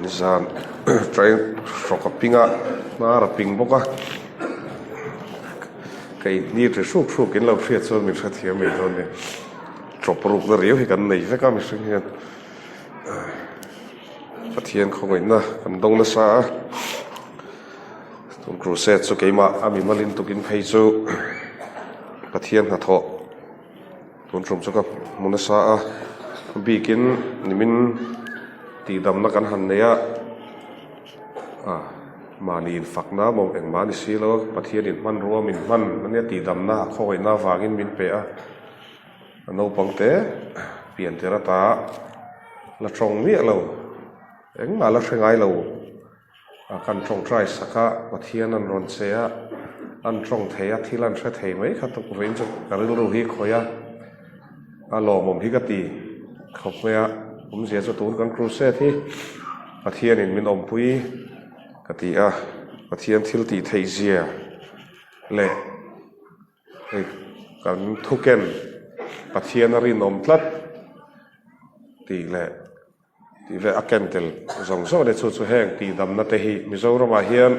Nizan train hrawk a ping a hnar a ping bawk a ka inhni ri hruk hruk in lo hriat chuan min hrethiam mai dawn nia tawp rukna riau hi kan nei vek a mihring hian Pathian khawngaihna kan dawng nasa a tun crusade chu keimah a mimalin tukin phei chu Pathian hnathawh. Tun tum chu ka hmu nasa a, bikin nimin tihdamna kan han nei a, ah mahni infakna maw engmah a ni si lo, Pathianin hmanrua min hman a nia tihdamna a khawngaihna avangin min pe a, a naupang te pian tir ata la tawng miah lo, engmah la hre ngai lo. A kan tawngtai sak a, Pathian an rawn che a, an tawng thei a, thil an hre thei mai kha tukverh in chu ka rilru hi khawih a, a lawmawm hi ka ti khawp mai a, awmzia chu tun kan crusade hi Pathian in min awmpui ka ti a, Pathian thil tih theih zia leh hei kan thuken Pathian a rinawm tlat tih leh. Tih ve a ken tel zawng zawng a ni. Chu chu heng tihdamna te hi Mizoramah hian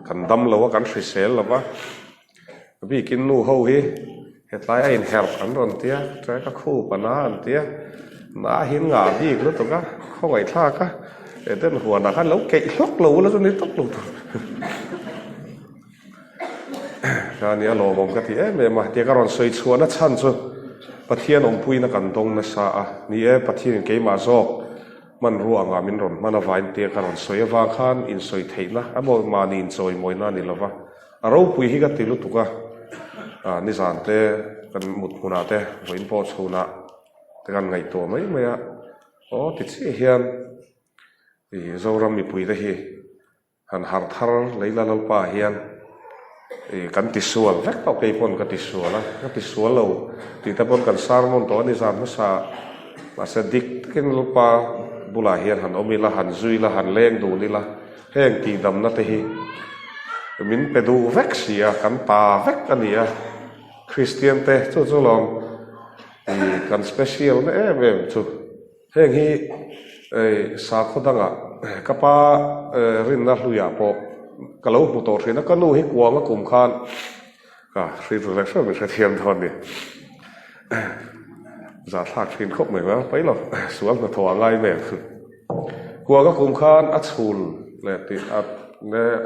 kan dam lo a, kan hrisel lo va. A bikin nu ho hi hetlai a inherh an rawn ti a, tlai ka khup a na an ti a, na hi an ngah bik lutuk a, khawngaihthlak a, Eden huanah khan lo keih hlawk lo ula chu ni tawp lo tur. Kha nia lawmawm ka ti em em a, tia ka rawn sawi chhuahna chhan chu Pathian awmpuina kan dawng nasa a, ni e, Pathianin keimah zawk hmanrua angah min rawn hman avain tia ka rawn sawi avang khan insawi theihna emaw mahni inchawimawina a ni lova, a ropui hi ka ti lutuk a, nizan te kan mut hmunah te vawiin pawh chhunah te kan ngaihtuah mai mai a, aw ti chiah hian i Zoram mipuite hi Han harh thar Leila Lalpa hian ih kan ti sual vek tawh kei pawn ka ti sual a, ka ti sual lo tih te pawn kan sermon tawh a ni zan hmasa mahse dik takin Lalpa bulah hian han awm ila, han zui ila, han leng dun ila heng tihdamna te hi min pe duh vek si a, kan ta vek a ni a, Kristian te chu chu lawm ih kan special na em em chu. Heng hi sakhaw dangah ka pa rinna hluiah pawh ka lo hmu tawh thin a, ka nu hi kuang a kum khan ka hri ru leh hreuh min hrethiam dawn ni. Zahthlak thin khawp mai mai pai lo, sual hnathawh a ngai mek. Kuang a kum khan a chhul leh tih a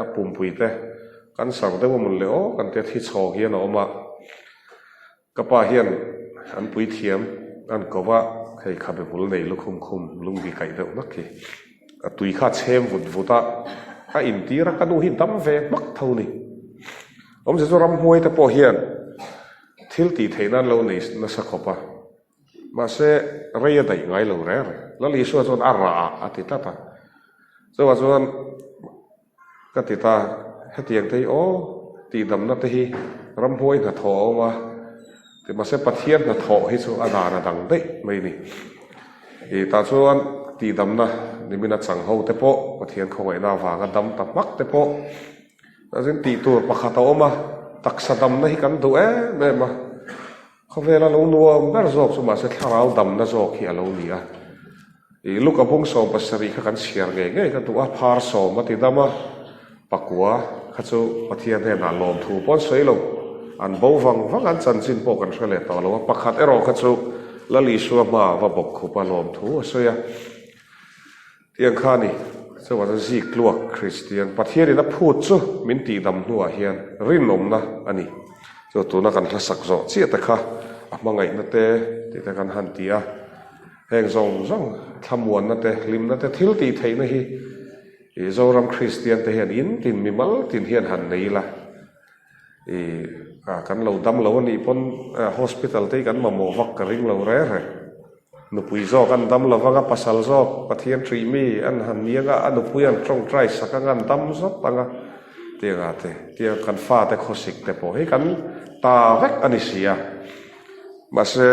a pumpui te cancer deuh a mun leh aw kan tia thi chhawng hian a awm a. Ka pa hian an puithiam an ko va, hei khabe hmul nei lukhum khum lungbi kaih deuh hmak hi a tui kha a chhem vut vut a, a intir a, ka nu hi dam ve hmak tho ni. Awmze chu ramhmuai te pawh hian thil tih theih nan lo nei nasa khawp a, mahse rei a daih ngai lo reng reng. Lal Isua chuan a rah ah a ti tlat a, chuvah chuan Ka ti ta, hetiang te hi aw, tihdamna te hi ramhuai hnathawh a awm a, ti mahse Pathian hnathawh hi chu a dan a dang daih mai ni. I tah chuan tihdamna nimin a chang ho te pawh Pathian khawngaihna avanga dam ta hmak te pawh tah chuan tih tur pakhat a awm a, taksa damna hi kan duh em em a, khawvela lo nuam ber zawk chu mahse thlarau damna zawk hi a lo ni a. Ih Luka bung 70 kha kan chhiar ngei ngei ka duh a, phar sawm a ti dam a, pakua kha chu Pathian hnenah lawmthu pawh an sawi lo, an bo vang vang an chanchin pawh kan hre leh tawh lo a, pakhat erawh kha chu Lal Isua hmaah va bawk khup a lawmthu a sawi a, tiang kha a ni, chuvang chuan zik tluak Kristian Pathianin a phut chu min tihdam hnuah hian rinawmna a ni, chu tuna kan hlasak zawh chiah te kha a hmangaihna te tih te kan han ti a. Heng zawng zawng thlamuanna te, hlimna te, thil tih theihna hi ih Zoram Kristian te hian in tin mimal tin hian han nei ila. Ih kan lo dam lo a nih pawn hospital te hi kan mamawh vak ka ring lo reng reng. Nupui zawk an dam lo vang a, pasal zawk Pathian hrih mi an han ni anga, a nupui an tawngtai sak anga an dam zawt anga tiangah te, tiang kan fate khawsik te pawh hi kan ta vek a ni si a. Mahse.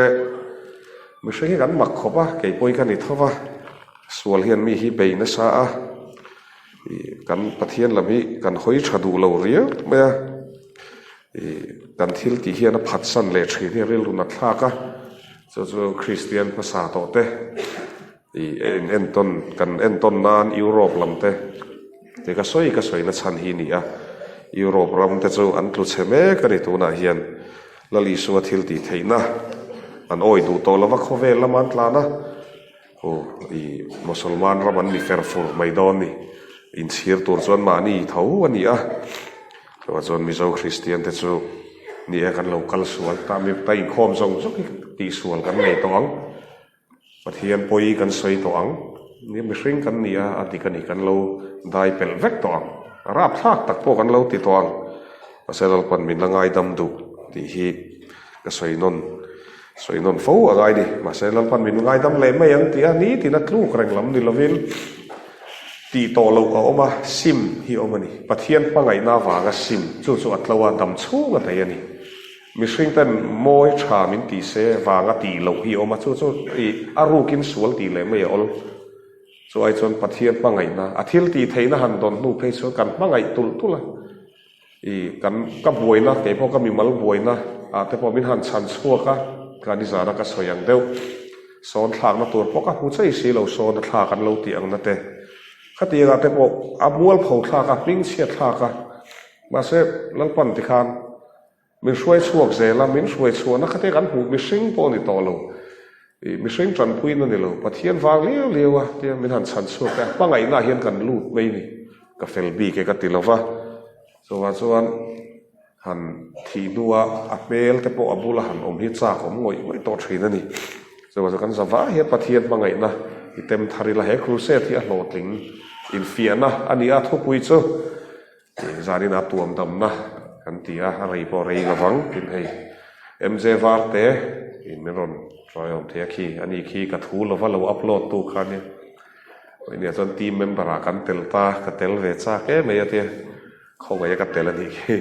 Mihring hi kan mak khawp a, kei pawhin ka ni tho va, sual hian mi hi bei nasa a, ih kan Pathian lam hi kan hawi tha duh lo riau mai a, ih kan thil tih hian a phatsan leh thin hi a rilru nat thlak a, chu chu Kristian hmasa tawh te. I in entawn kan entawn nan Europe lam te te ka sawi ka sawi na chhan hi ni a, Europe ram te chu an tlu chhe mek a ni tunah hian Lal Isua thil tih theihna an awi duh tawh lova khawvel lama an tlan a, aw i Mosolman ram an ni fer fur mai dawn ni, inchhir tur chuan mahni tho a ni a, chuvang chuan Mizo Kristian te chu ni e kan lo kal sual ta mi ta inkhawm zawng zawng hi tihsual kan nei tawh ang. Pathian pawi kan sawi tawh ang. Nia mihring kan ni a, a dik a ni, kan lo dai pelh vek tawh ang. Rapthlak tak pawh kan lo ti tawh ang. Mahse Lalpan min la ngaidam duh tih hi ka sawi nawn, sawi nawn fo a ngai ni. Mahse Lalpan min ngaidam leh mai ang tih a nitin a tluk reng lam ni lovin tih tawh loh a awm a, sim hi a awm a ni. Pathian hmangaihna avanga sim, chu chu a tlo a, dam chhung a daih a ni. Mihring ten mawi tha min tih se vanga tih loh hi a awm a, chu chu i a rukin sual tih leh mai a awl. Chu ai chuan Pathian hmangaihna, a thil tih theihna han dawn hnu phei chuan kan hmangaih tulh tulh a. I kan ka buaina, kei pawh ka mimal buaina ah te pawh min han chhan chhuak a, ka nizana ka sawi ang deuh. Sawn thlakna tur pawh ka hmu chei si lo, sawn a thlak an lo tih ang na te. Khatiang ah te pawh a mualpho thlak a, hmingchhiat thlak a. Mahse Lalpan tikhan Min hruai chhuak zel a, min hruai chhuahna kha te kan hmuh mihring pawh a ni tawh lo. Ih, mihring tanpuina a ni lo, Pathian vang liau liau a tia min han chhan chhuak te a, hmangaihnaah hian kan lut mai ni, ka fel bik e ka ti lo va. Chuvang chuan han thih hnua a hmel te pawh a bula han awm hi chak awm ngawih ngawih tawh thin a ni. Chuvang chu kan za vang hian Pathian hmangaihna i tem thar ila, he crusade hi a hlawhtling infiahna a ni a, thupui chu. Zanin a tuam damna kan ti a, a rei pawh rei lovang tin hei MJ Varte in min rawn try awm thei a khi, ani khi ka thu lova lo upload tu kha nia. Nia chuan team member ah kan tel ta, ka tel ve chak em mai a tia, khawngaih a ka tel a nih khi.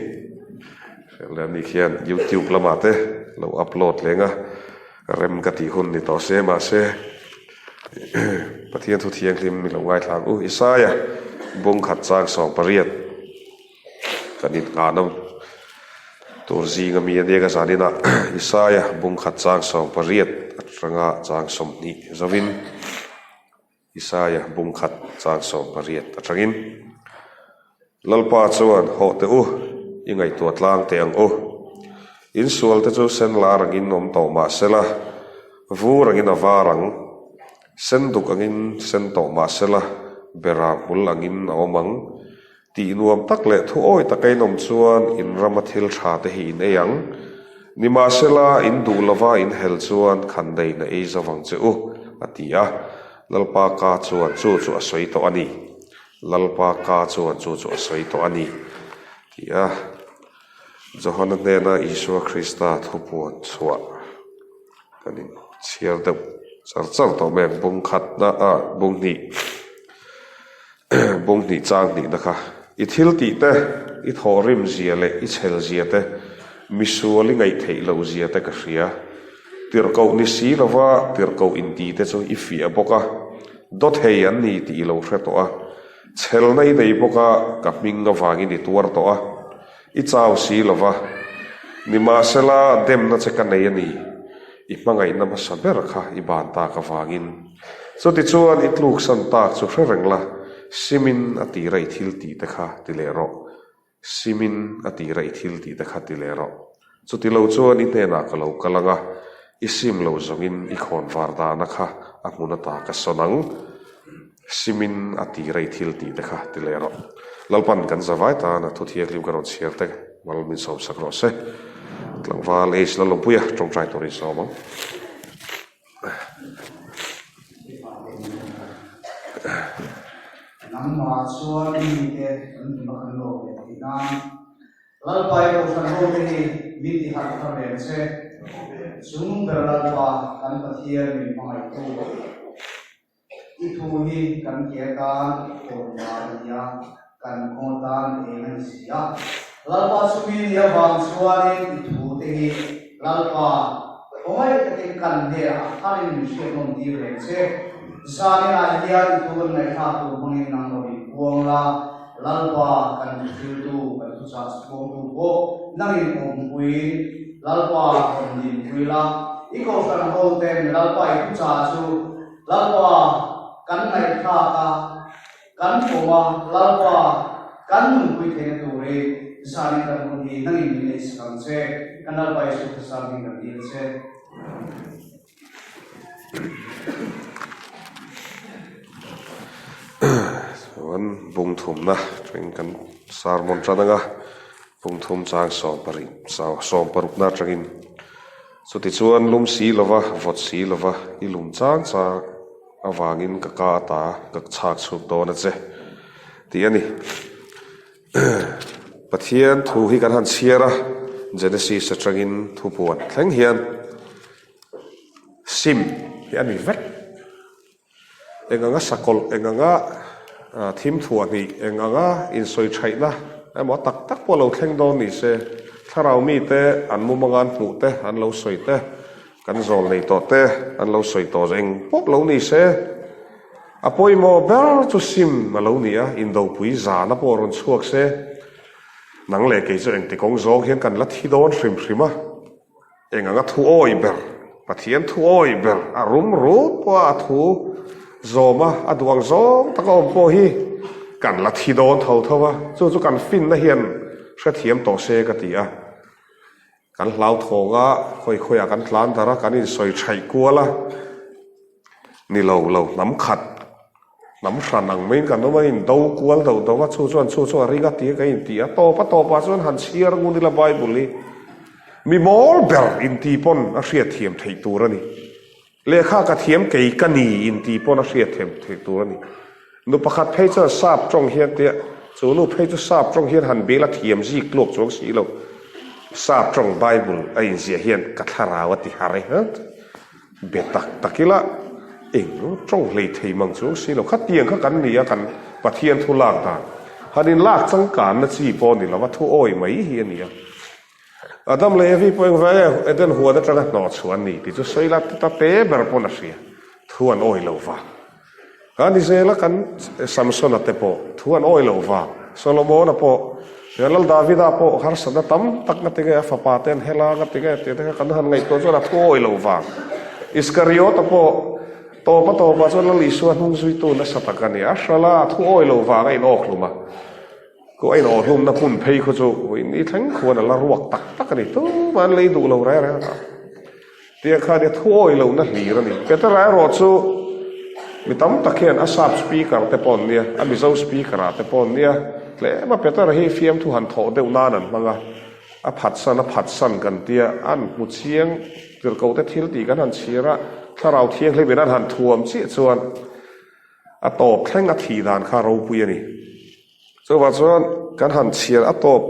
Fel ani khian youtube lamah te lo upload leng a. Rem ka tih hun ni tawh se mahse Pathian thu thianghlim mi lo ngaithla ang u. Isaia bung khat chang 18 kan inngahna tur zinga mi a nia ka zanin ah Isaia bung khat chang 18 atanga chang 20 zovin Isaia bung khat chang 18 atangin Lalpa chuan, Hawh teh u, i ngaihtuah tlang teh ang u. In sual te chu sen lar angin awm tawh mah sela, vur angin a var ang. Sen duk angin sen tawh mah sela, bera hmul angin a awm ang. Tih nuam tak leh thu awi taka in awm chuan in rama thil tha te hi in ei ang. Nimahsela, in duh lova in hel chuan khandaiin a ei zo vang che u, a ti a. Lalpa ka chuan chu chu a sawi tawh a ni. Lalpa ka chuan chu chu a sawi tawh a ni, ti a Johana hnena Isua Krista thupuan chhuah kan inchhiar deuh char char tawh mai ang. Bung khatna ah bung hnih bung hnih chang hnihna kha i thil tih te, i thawhrim zia leh i chhel zia te, misual i ngaih theih loh zia te ka hria. Tirhkoh ni si lova tirhkoh inti te chu i fiah bawk a. Dawthei an ni tih i lo hre tawh a, chhelna i nei bawk a, ka hming avangin i tuar tawh a, i chau si lo va. Nimahsela, demna che ka nei a ni, i hmangaihna hmasa ber kha i ban tak avangin. Chutichuan i tluksan tak chu hre reng la, simin a tira i thil tih te kha ti leh rawh. Simin a tira i thil tih te kha ti leh rawh. Chuti lo chuan i hnenah ka lo kal ang a, i sim lo zawngin i khawn var dahna kha a hmun ata ka sawn ang. Simin a tira i thil tih te kha ti leh rawh. Lalpan kan zavai tan a thu thianghlim ka rawn chhiar te mal min sawmsak rawh se. Tlangval H Lalawmpuia tawngtai tur in sawm ang. Nangmah chuan mite kan hlim a kan lawm leh theih nan Lalpa i Kohhran hote hi min ti harh thar reng che. Chung ber Lalpa kan Pathian min hmangaihtu. I thu hi kan ke atan hawn var a ni a, kan kawng atan eng a ni si a. Lalpa chumi ni avang chuanin i thute hi Lalpa khawngaih takin kan hnenah a tharin min hriat nawm tir reng che. Zaninah hian i thu kan ngaihthlak tur hmangin nang rawn inpuang la, Lalpa kan thuhriltu, kan thuchah chhuangtu pawh nangin awmpuiin Lalpa rawn dinpui la. I kohhran hoten Lalpa i thuchah chu Lalpa! kan ngaihthlak a, kan pawm a, Lalpa kan nunpui theihna turin zanin kan hun hi nangin min neihsak ang che, kan Lalpa Jesuh Krista hming kan dil che. Chuan bung thumna tangin kan sermon tan anga bung thum chang sawmparin sawmparukna atangin chutichuan lum si lova vawt si lova i lum chang chang avangin ka ka ata ka chhak chhuk dawn a che tih a ni. Pathian thu hi kan han chhiar a Genesis atangin thupuan thleng hian. Sim hi a ni vek. Eng anga sakawlh, eng anga thim thuah hnih, eng anga insawi thaihna emaw tak tak pawh lo thleng dawn ni se, thlarau mite an mumanga an hmuh te, an lo sawi te, kan zawl nei tawh te, an lo sawi tawh eng pawh lo ni se, a pawimawh ber chu sim a lo ni a, indopui zana pawh rawn chhuak se, nang leh kei chu engti kawng zawng hian kan la thi dawn hrim hrim a. Eng anga thu awi ber, Pathian thu awi ber a rum rut pawh a, a thu zawm a, a duh ang zawng taka awm pawh hi kan la thi dawn tho tho a, chu chu kan finna hian hrethiam tawh se ka ti a. Kan hlauthawng a, khawi khawiah kan tlan darh a, kan insawi thaih kual a, ni lo lo hnam khat, hnam hran ang maiin kan awm a, in do kual doh doh a, chu chuan chu chu a ring a ti a ka inti a, tawp a tawpah chuan han chhiar ngun ila Bible hi mi mawl ber inti pawn a hriatthiam theih tur a ni. Lehkha ka thiam kei ka ni inti pawn a hriatthiam theih tur a ni. Nu pakhat phei chuan sap tawng hian tia, chu nu phei chu sap tawng hian han bil a thiam zik tluak chuang si lo. Sap tawng Bible a inziah hian ka thlarau a ti har e. Be tak tak ila eng tawng hlei thei mang chuang si lo. Khatiang kha kan ni a, kan Pathian thu lak dan han in lak changkanna chi pawh ni lo a, thu awi mai hi a ni a. Adam leh Evi pawh engvai nge Eden huan atanga hnawh chhuah an ni tih chu sawi la ta te ber pawn a hria, thu an awi lo vang. Ka ni zel a, kan Samsona te pawh thu an awi lo vang. Solomona pawh, Lal Davida pawh harsatna tam tak nga ti nge a fapa te an hel a, nga ti nge tih te kha kan han ngaihtuah chuan a thu awi lo vang. Iskariota pawh tawpa tawpah chuan Lal Isua hnung zuitu nasa tak a ni. A hralh a, a thu awi lo vang a inawk hlum a. Ku a inawhlumna hmun phei khu chu vawiin ni thleng khuan a la ruak tak tak a ni. Tumah an lei duh lo reng reng a. Tia khan i thu awih lohna hlir a ni. Petera erawh chu mi tam tak hian a sap speaker te pawh an nia, a Mizo speaker ah te pawh an nia. Tlem a Petera hi fiamthu han thawh deuh nan an hmang a, a phatsan a phatsan kan tia, an hmu chiang tirhkoh te thil tih kan han chhir a, thlarau thianghlim in an han thuam chiah chuan a tawp thleng a thih dan kha ropui a ni. Chuvang chuan kan han chhiar a tawp,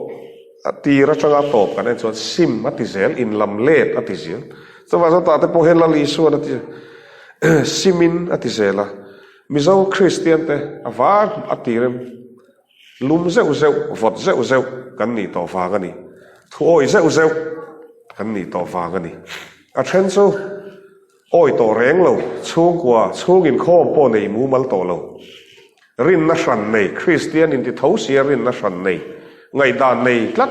a tir atanga a tawp kan en chuan sim a ti zel, inlam let a ti zel. Chuvang chuan tah te pawh hian Lal Isuan a ti simin a ti zel a. Mizo Kristian te a var a tirin lum zeuh zeuh, vawt zeuh zeuh kan nih tawh vang a ni. Thuawi zeuh zeuh kan nih tawh vang a ni. A then chu Awi tawh reng lo, chhungkua, chhung inkhawm pawh nei mumal tawh lo. Rinna hran nei, Kristian inti tho sia rinna hran nei, ngaihdan nei tlat.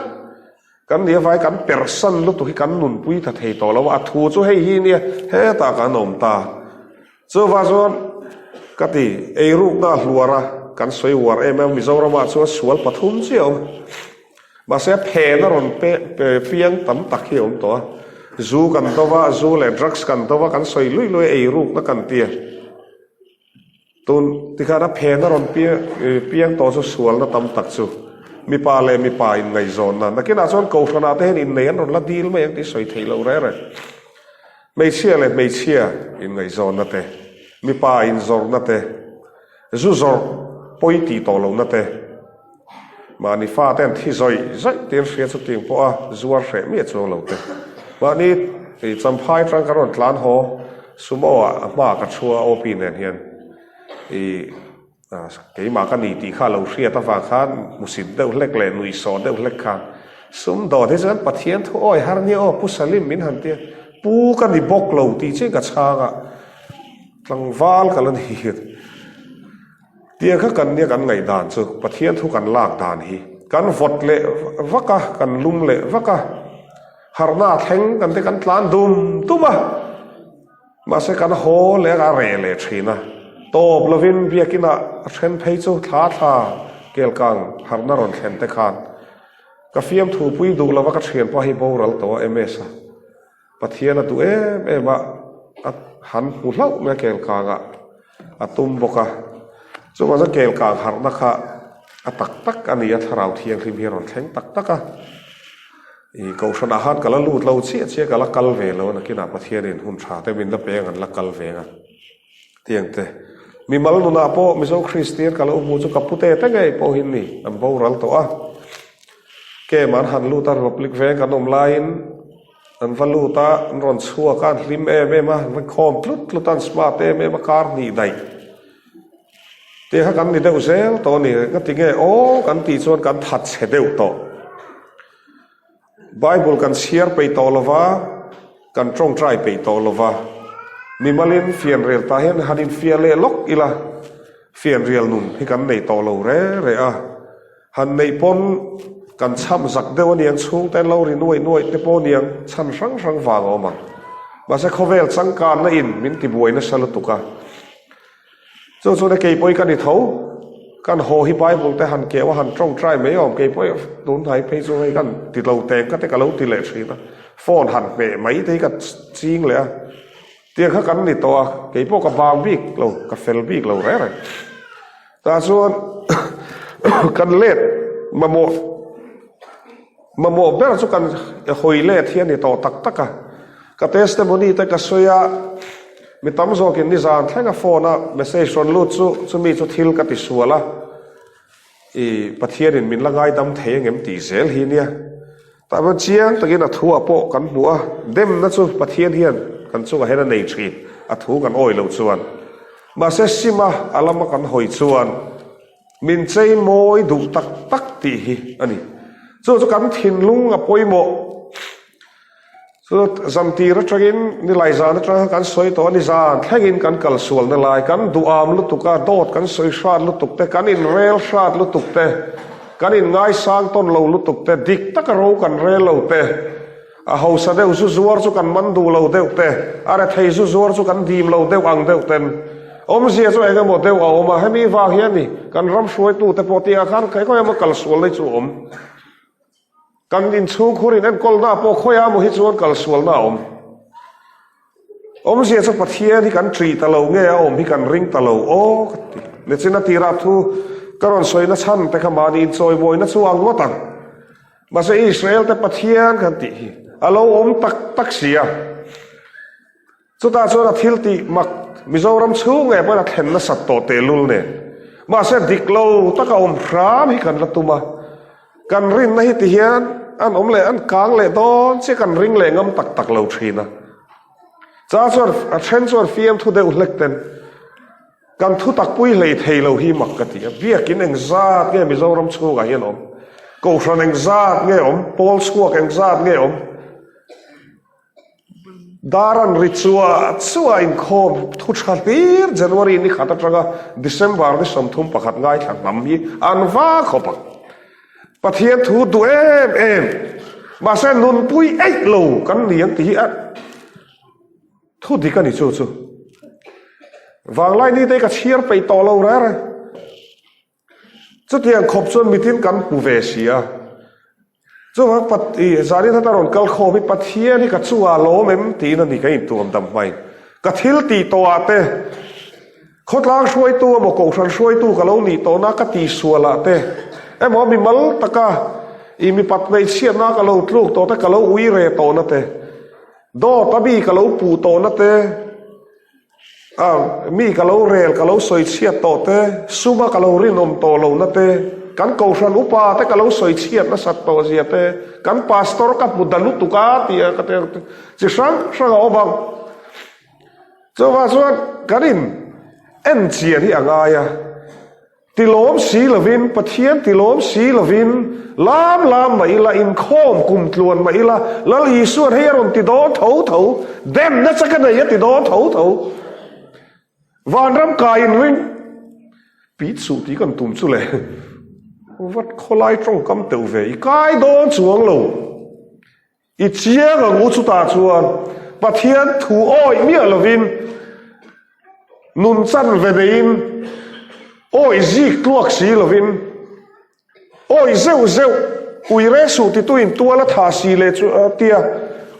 Kan nia vai kan perhsan lutuk hi kan nunpui ta thei tawh lo a, a thu chu hei hi nia hetah kan awm ta. Chuvang chuan ka ti, eirukna a hluar a, kan sawi uar em em a, Mizoramah chuan sual pathum chiah a awm. Mahse phen a rawn pe piang tam tak hi a awm tawh a, zu kan do va, zu leh drugs kan do va, kan sawi luih luih a, ei rukna kan ti a. Tun tikhan a phen a rawn piang tawh chu sualna tam tak chu mipa leh mipa inngaihzawnna. Nakinah chuan Kohhranah te hian innei an rawn la dil mai ang tih sawi theih loh reng reng. Hmeichhia leh hmeichhia inngaihzawnna te, mipa inzawrhna te, zu zawrh pawi tih tawh lohna te, Mahni fate an thi zawih zawih tih an hria chu tiang pawh a zuar hreh miah chuang lo te. Mahni champhai atang ka rawn tlan haw sumo ah a hma ka thu a OP nen hian i keimah ka ni tih kha a lo hriat avang khan hmusit deuh hlek leh nuihsawh deuh hlek khan sum dawt hi chuan Pathian thu awi har nia aw Pu Salim min han tia Pu ka ni bawk lo tih chiah ka chhang a tlangval ka la ni. Tiang kha kan nia kan ngaihdan chu Pathian thu kan lak dan hi kan vawt leh vak a, kan lum leh vak a, harhna a thleng kan te kan tlan dum dum a, mahse kan haw leh a reh leh thin a. Tawp lovin biakinah a then phei chu thla thla kelkang harhna rawn thlen te khan ka fiamthu pui duh lova ka thianpa hi boral tawh a MS a Pathian a duh em em a, a han hmu hlauh mai a kelkangah a tum bawk a. Chuvang chuan kelkang harhna kha a tak tak a ni a, thlarau thianghlim hi a rawn thleng tak tak a. Ih kohhranah khan ka la lut lo chiah chiah ka la kal ve lo a, nakinah Pathianin hun tha te min la peng an la kal ve ang a tiang te. Mimal nunah pawh Mizo Kristian ka lo hmuh chu ka pute te ngei pawh hi ni an boral tawh a. Camp an han lut a Republic veng kan awm laiin An va lut a, an rawn chhuak a, an hlim em em a, an va khawm tlut tlut a, an smart em em a, kar hnih daih tih kha kan ni deuh zel tawh a ni. Engati nge aw kan tih chuan kan that chhe deuh tawh. Bible kan chhiar peih tawh lo va, kan tawngtai peih tawh lo va, mimalin fianrial tah hian han infiah leh lawk ila, fianrial nun hi kan nei tawh lo re re a. Han neih pawn kan chham zak deuh a niang, chhungte an lo ri nuaih nuaih te pawh niang, chhan hrang hrang vang a awm ang. Mahse khawvel changkanna in min ti buai nasa lutuk a. Chu chuan kei pawh hi ka ni tho, kan haw hi Bible te han keuh a han tawngtai mai awm, kei pawh hi tun hnai phei chu hei kan ti lo teng ka te ka lo ti leh thin a, phone han hmeh mai te hi ka ching leh a, tiang kha kan ni tawh a, kei pawh ka bang bik lo, ka fel bik lo reng reng. Tah chuan kan let mamawh mamawh ber chu kan hawi let hi a ni tawh tak tak a. Ka testimony te ka sawi a, mi tam zawkin nizan thlenga phone a message rawn lut chu chumi chu thil ka ti sual a, i Pathianin min la ngaidam thei angem tih zel hi nia. Tah chuan chiang takin a thu ah pawh kan hmu a, demna chu Pathian hian kan chungah hian a nei thin, a thu kan awi loh chuan. Mahse sima a lama kan hawi chuan min chei mawi duh tak tak tih hi a ni. Chu chu kan thinlung a pawimawh. Chu zantir atangin nilai zan atanga kan sawi tawh a ni, zan thlengin kan kal sualna lai, kan duham lutuk a, dawt kan sawi hrat lutuk te, kan inrel hrat lutuk te, kan inngaisang tawn lo lutuk te, dik taka ro kan rel lo te, a hausa deuh zu zuar chu kan man duh lo deuh te, a rethei zu zuar chu kan dim lo deuh ang deuh ten awmzia chu eng emaw deuh a awm a, hemi vang hian ni kan ram hruaitute pawh tih ah khan khawi emaw kal sual na hi chu a awm. Kan inchhungkhur in enkawlna pawh khawiah maw hi chuan kalsualna a awm. Awmzia chu Pathian hi kan ṭih ta lo nge a awm hi kan ring ta lo aw ka ti. Nichin a tirah thu ka rawn sawina chhan te kha mahni inchawimawina chu ang ngawt ang. Mahse Israel te Pathian kan tih hi a lo awm tak tak si a. Chutah chuan a thil tih mak Mizoram chhung ngei pawhin a thlen nasat tawh tehlul nen. Mahse dik lo taka awm hram hi kan la tum a, kan rinna hi ti hian an awm leh an kang leh dawn chiah kan ring leh ngam tak tak lo thin a. Cha chuan a then chuan fiamthu deuh hlek ten kan thu tak pui hlei thei lo hi mak ka ti a, biakin engzat nge Mizoram chhungah hian awm, Kohhran engzat nge awm, pawl chhuak engzat nge awm, Dar an ri chuah chuah inkhawm thu tha hlir January ni khat atanga December ni 31 ngaithla hnam hi an va khawp ang. Pathian thu duh em em mahse nunpui eih lo kan ni ang tih hi a thu dik a ni chu chu. Vanglai ni te hi ka chhiar peih tawh lo reng reng. Chutiang khawp chuan mitin kan hmu ve si a. Chuvang Pat i zanin hata rawn kal khawm hi Pathian hi ka chungah lawm em tiin a ni ka intuam dam hmain. Ka thil tih tawhah te, khawtlang hruaitu emaw kohhran hruaitu ka lo nih tawhna ka tihsualah te emaw mimal taka i mipat hmeichhiatna ka lo tluk tawh te, ka lo ui re tawhna te, dawt a mi ka lo puh tawhna te, A, mi ka lo rel, ka lo sawi chhiat tawh te, suma ka lo rinawm tawh lohna te, kan kohhran upa te ka lo sawi chhiat nasat tawh zia te, kan pastor ka hmu da lutuk a tih a ka ti ang chi hrang hrang a awm ang. Chuvang chuan kan in en chian hi a ngai a. Tilawm si lovin, Pathian tilawm si lovin, lam lam mah ila, inkhawm kum tluan mah ila, Lal Isuan hei a rawn ti dawn tho tho, demna che ka nei a ti dawn tho tho. Vanram kai inring pit suh tih kan tum chu le, vat khawlai tawngkam teuh ve, i kai dawn chuang lo. I chiang ang u chutah chuan Pathian thu awih miah lovin. Nun chan ve neiin awi zik tluak si lovin awi zeuh zeuh ui reh suh tituin tual a thah si leh chu a tia.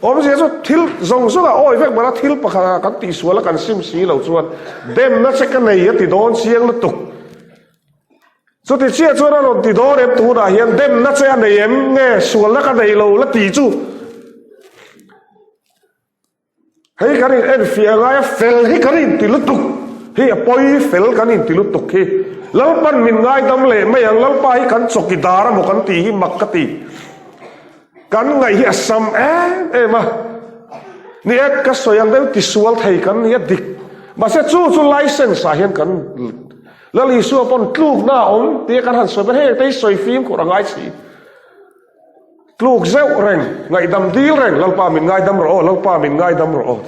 Awmzia chu thil zawng zawng ah awi vek mana thil pakhat ah kan tihsual a kan sim si lo chuan demna che ka nei a ti dawn chiang lutuk. Chuti chiah chuan a rawn ti dawn em tunah hian demna che a nei em nge sualna ka nei lo la ti chu. Hei kan in enfiah ngai a fel hi kan inti lutuk hi a pawi fel kan inti lutuk hi Lalpan min ngaidam leh mai ang Lalpa hi kan chawki dar amaw kan tih hi mak ka ti kan ngaih hi a sam em em a ni e ka sawi ang deuh tisual thei kan ni a dik mahse chu chu license ah hian kan Lal Isua pawn tlukna a awm tia kan han sawi ber hei te hi sawi fimkhur a ngai si. Tluk zeuh reng, ngaihdam dil reng, Lalpa min ngaidam rawh aw, Lalpa min ngaidam rawh aw.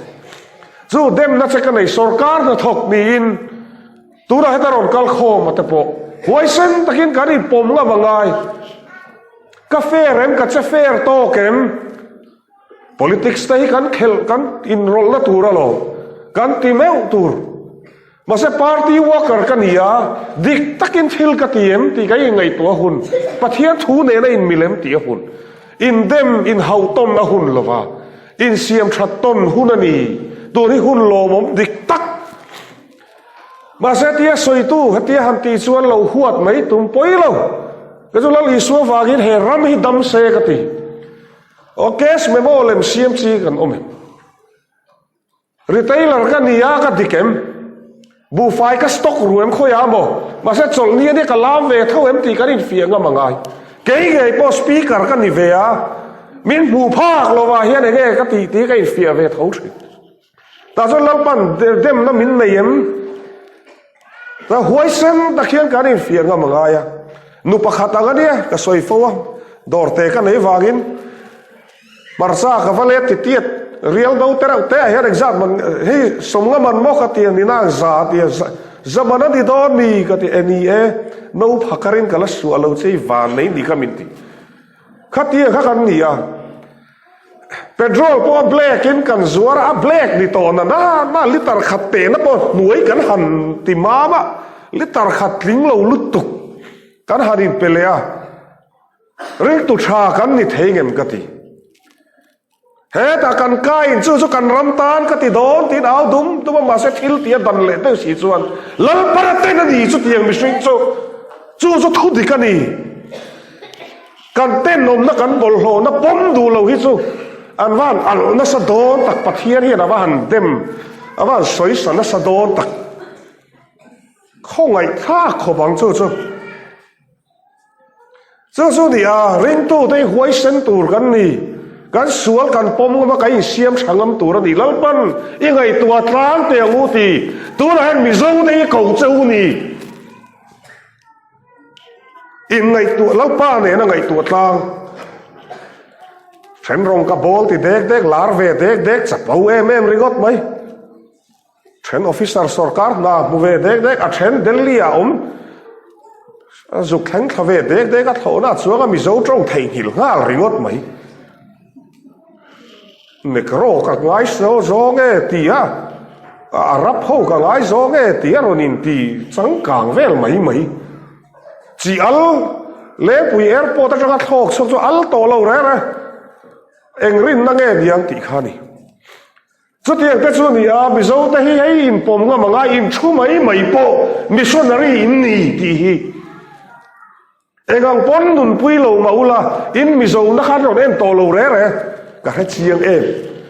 Chu demna che ka nei sorkar hnathawk niin tunah heta rawn kal khawm a te pawh huaisen takin kan inpawm ngam a ngai. Ka fair em, ka che fair tawk em? Politics te hi kan khelh, kan inrawlhna tur alawm, kan ti meuh tur. Mahse party worker ka ni a, dik takin thil ka ti em tih ka inngaihtuah a hun, Pathian thu nena inmil em tih a hun, indem inhauhtawn a hun lova, insiam that tawn hun a ni, tun hi hun lawmawm dik tak. Mahse tia sawitu hetia han tih chuan lo huat mai tum pawi lo, ka chu Lal Isua vangin he ram hi dam se ka ti. Aw cash memo lem siam chi kan awm em? Retailer ka ni a, ka dik em? Buhfai ka stock ru em khawiah a maw? Mahse chawlhni ania ka lam ve tho em tih kan infiah ngam a ngai. Kei ngei pawh speaker ka ni ve a, min hmuh phak lovah hian enge ka tih tih ka infiah ve tho thin. Tah chuan Lalpan demna min nei em? Ka huaisen tak hian kan infiah ngam a ngai a. Nu pakhat ang ania ka sawi fo a, dawrte ka nei vangin Hmarcha ka va let ti tiat rial do te reuh te ah hian engzat man hei sawmnga man maw ka ti a nina ang za a ti a za man a ni dawn mi ka ti e ni e no phakarin ka la suah lo che i van nei ni kha min ti khatia kha kan ni a petrol pawh a black in kan zuar a a black ni tawh na na na liter khat teh na pawh hnuai kan han ti mam a liter khat tling lo lutuk kan han in pe leh a. Ringtu tha kan ni thei ngem ka ti. Hetah kan kain chu chu kan ram tan ka ti dawn tiin au dum dum a mahse thil tih a dan leh deuh si chuan Lalpara ten a ni chutiang mihring chu chu chu thu dik a ni. Kan tenawmna kan bawlhhlawhna pawm duh lo hi chu an va han alh nasa dawn tak Pathian hian a va han dem a va han sawisa nasa dawn tak. Khawngaih thlak khawp ang chu chu. Chu chu ni a, ringtute hi huaisen tur kan ni. Kan sual kan pawm ngam a, kan insiam tha ngam tur a ni. Lalpan i ngaihtuah tlang teh ang u ti. Tunah hian Mizote hi ko che u ni. Inngaihtuah, Lalpa nena ngaihtuah tlang. Then rawng ka bawl ti dek dek, lar ve dek dek, chapo em em ringawt mai. Then officer sorkar hna hmu ve dek dek, a then Delhi ah awm a zuk thleng thla ve dek dek a thlawhna a chuang a Mizo tawng theihnghilh nghal ringawt mai. Negro ka ngai zawng e ti a, Arab ho ka ngai zawng e ti a rawn inti changkang vel mai mai. Chi al Lengpui airport atanga thlawk chhuak chu al tawh lo reng e, eng rinna nge niang tih kha a ni. Chutiang te chu ni a, Mizo te hi hei inpawm ngam anga inthu mai mai pawh missionary in ni tih hi engang pawn nunpui lo mah ula in Mizo na khan rawn en tawh lo re re ka hre chiang em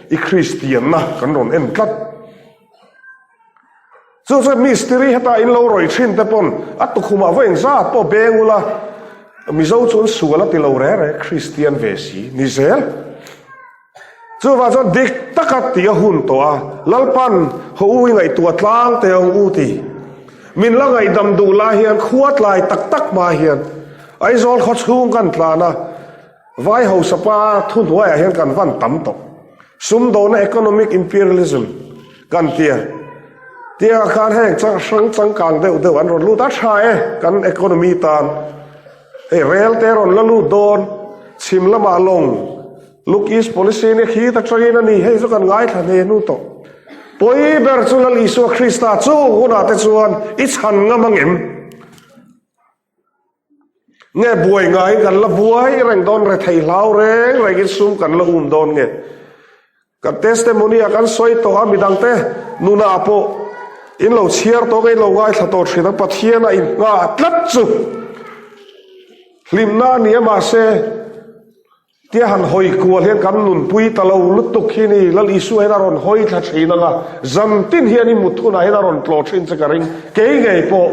i Kristian na kan rawn en tlat. Chu chu mistiri heta in lo rawih thin te pawn a tukhumah vawi engzat pawh beng ula Mizo chu an sual a ti lo re re Kristian ve si ni zel. Chuvang chuan dik taka tih a hun tawh a, Lalpan haw u i ngaihtuah tlang teh ang u ti. Min la ngaihdam duh lai hian khua tlai tak tak hma hian Aizawl khaw chhung kan tlan a, Vai hausa-pa thuhnuaiah hian kan van tam tawh. Sumdawhna economic imperialism kan tia. Tiangah khan heng hrang changkang deuh deuh an rawn lut a, tha e kan economy tan. Hei rel te rawn la lut dawn, chhim lamah lawng Look East Policy nia khi ta tangin a ni, hei chu kan ngaithla hne hnu tawh. Pawi ber chu Lal Isua Krista chung hunah te chuan i chhan ngam ang em? Nge buai ngaiin kan la buai reng dawn rethei hlau reng rengin sum kan la um dawn nge? Kan testimony ah kan sawi tawh a midangte nunah pawh in lo chhiar tawh nge in lo ngaithla tawh thin a Pathian a inngah tlat chu hlimna a ni a mahse Tia han hawi kual hian kan nunpui ta lo lutuk hi ni, Lal Isua hian a rawn hawi thla thin ang a, zan tin hian i mut hunah hian a rawn tlawh thin che ka ring, kei ngei pawh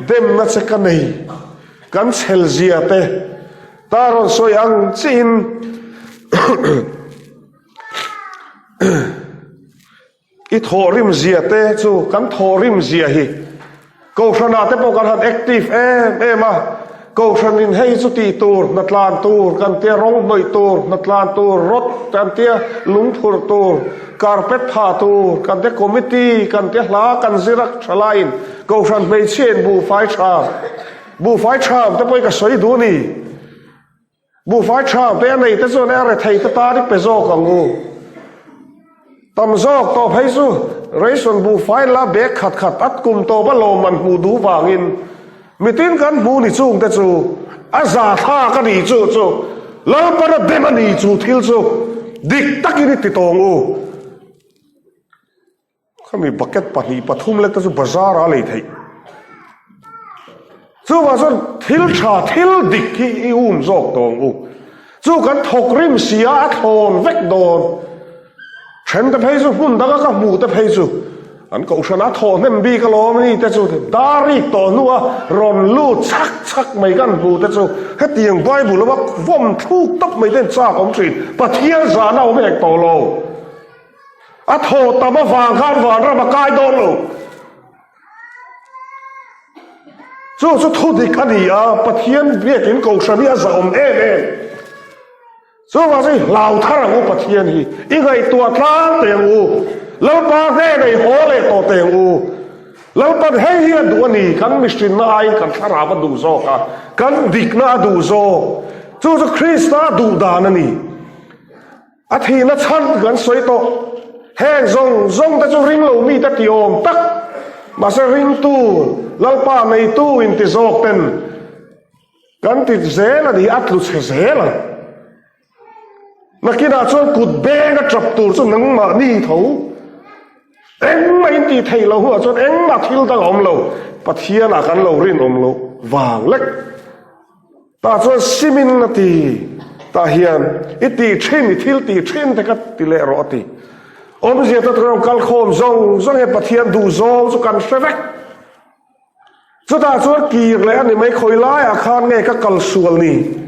demna che ka nei, kan chhel zia te ta rawn sawi ang chiin I thawhrim zia te chu kan thawhrim zia hi Kohhranah te pawh kan han active em em a, Kohhranin hei chu tih tur, hnatlan tur kan tia, rawng hnawih tur, hnatlan tur, rawt kan tia, lungphurh tur, carpet phah tur kan tia, committee kan tia, hla kan zir a tha laiin Kohhran hmeichhia in buhfai tha, buhfai tha te pawh hi ka sawi duh a ni. Buhfai tha te a nei te chuan a rethei te tan i pe zawk ang u. Tam zawk tawh phei chu ration buhfai la bag khat khat at kum tawp a lawmman hmuh duh vangin mitin kan hmu ni chung te chu a za thlak a ni chu chu Lalpan a dem a ni chu thil chu dik takin i ti tawng u. Khami bucket pahnih pathum lek te chu bazar ah a lei theih. Chuvang chuan thil tha thil dik hi i um zawk tawh ang u. Chu kan thawk rim si a a thlawn vek dawn. Then te phei chu hmun danga ka hmuh te phei chu an kohhran a thawh hnem bik alawm ani te chu dar rik tawh hnua rawn lut chhak chhak mai kan hmuh te chu hetiang Bible lama vawm thluk tawp mai ten chak awm thin. Pathian zahna awm hek tawh lo. A thaw tam avang khan vanram a kai dawn lo. Chu chu thu dik a ni a, Pathian biakin kohhran hi a zahawm em em. Chuvang chu i hlau thar ang u Pathian hi, i ngaihtuah tlang teh ang u, Lalpa hnenah i haw leh tawh teh ang u. Lalpan hei hi a duh a ni, kan mihrinna aiin kan thlarau a duh zawk a, kan dikna a duh zawk. Chu chu Krista duh dan a ni. A thihna chhan kan sawi tawh. Heng zawng zawng te chu ring lo mite ti awm tak, mahse ringtu, Lalpa neitu inti zawk ten kan ti zel a ni, a tlu chhe zel ang. Nakinah chuan kut beng a tap tur chu nangmahni tho. Engmah in tih theih loh hnuah chuan engmah thil dang a awm lo, Pathianah kan lo rinawm loh vang lek. Tah chuan simin a ti, tah hian i tih thin, i thil tih thin te kha ti leh rawh a ti. Awmzia te chuan kal khawm zawng zawng hian Pathian duh zawng chu kan hre vek. Chutah chuan kir leh a ni mai, khawi laiah khan nge ka kal sual ni?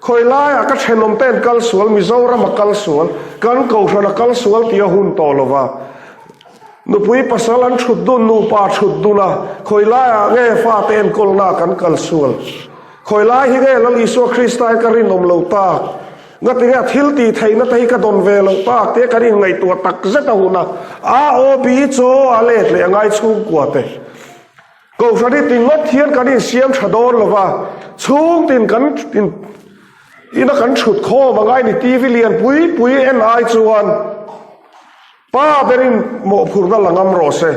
Khawi laiah ka thenawm ten kal sual, Mizoram a kal sual, kan Kohhran a kal sual tih a hun tawh lo va. Nupui pasal an thut dun, nupa thut dun a, khawi laiah nge fate enkawlna kan kal sual? Khawi lai hi nge Lal Isua Krista hi ka rinawm lo tak? Ngatinge a thil tih theihna te hi ka dawn ve loh tak tia kan inngaihtuah tak zet a hun a, AOB chaw a let leh a ngai chhungkua te. Kohhran hi ti ngawt hian kan insiam tha dawn lo va, chhungtin kan ina kan thut khawm a ngai ni TV lian pui pui en ai chuan Pa berin mawhphurhna la ngam rawh se.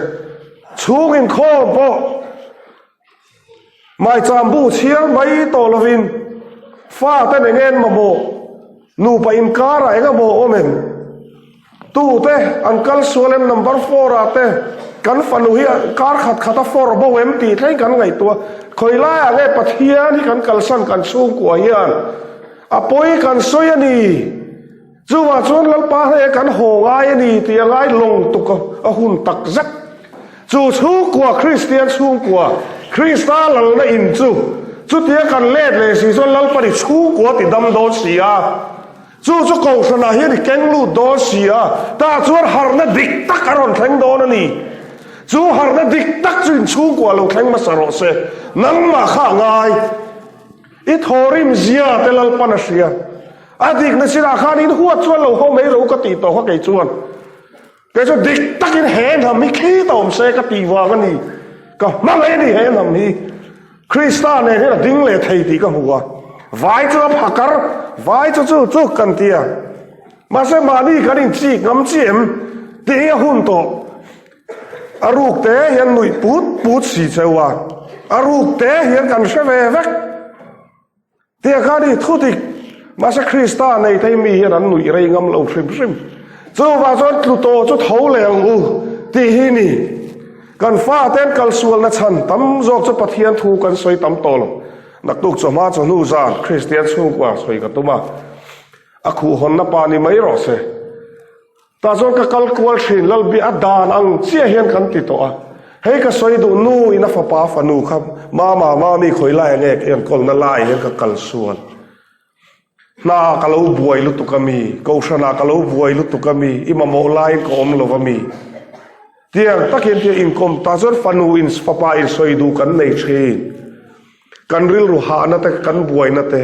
Chhung inkhawm pawh maicham bu chhiar mai tawh lovin faten eng en mamawh, nupa inkarah eng emaw awm em? Tute an kal sual em number four ah te kan fanu hi kar khat khat a for bo em tih thleng kan ngaihtuah. Khawi laiah nge Pathian hi kan kalsan kan chhungkua hian a pawi kan sawi a ni. Chuvah chuan Lalpa hneh kan haw ngai a ni tih a ngai lawng tuk a hun tak zet. Chu chhungkua Kristian chhungkua, Krista lalna in chu chutia kan let leh si chuan Lalpa ni chhungkua ti dam dawn si a, chu chu Kohhranah hian i keng lut dawn si a, tah chuan harhna dik tak a rawn thleng dawn a ni. Chu harhna dik tak chu in chhungkua lo thleng hmasa rawh se, nangmah kha a ngai. I thawrim zia te Lalpan a hria. A dikna sinah khan in huat chuan lo haw mai ro ka tih tawh kha kei chuan. Kei chuan dik takin he hnam hi khi ta awm se ka tih vang a ni. Ka hmangaih a ni he hnam hi. Krista nen hian a ding leh thei tih ka hmu a. Vai chu a phakar, vai chu chu chu kan ti a. Mahse mahni kan inchik ngam chi em? Tih hi a hun tawh. A ruk te hian nuih put put si cheu a, a ruk te hian kan hre ve vek. Tia kha ni thu dik, mahse Krista nei thei mi hian an nuih rei ngam lo hrim hrim. Chuvang chuan tlu tawh chu tho leh ang u tih hi ni. Kan faten kalsualna chhan tam zawk chu Pathian thu kan sawi tam tawh lo. Naktuk chawhma chawhnu zan Kristian chhungkua sawi ka tum a, a khuhhawnna pa ni mai rawh se. Tah chuan ka kal kual thin, Lalbi a dan ang chiah hian kan ti tawh a. Hei ka sawi duh nu in a fapa fanu kha mama mami khawi lai nge ka enkawlna lai hian ka kal sual. Hna ka lo buai lutuk a mi, kohhranah ka lo buai lutuk a mi, i mamawh laiin ka awm lo a mi. Tiang takin tia inkawm tah chuan fanu in fapa in sawi duh kan nei thin. Kan rilru hahna te, kan buaina te,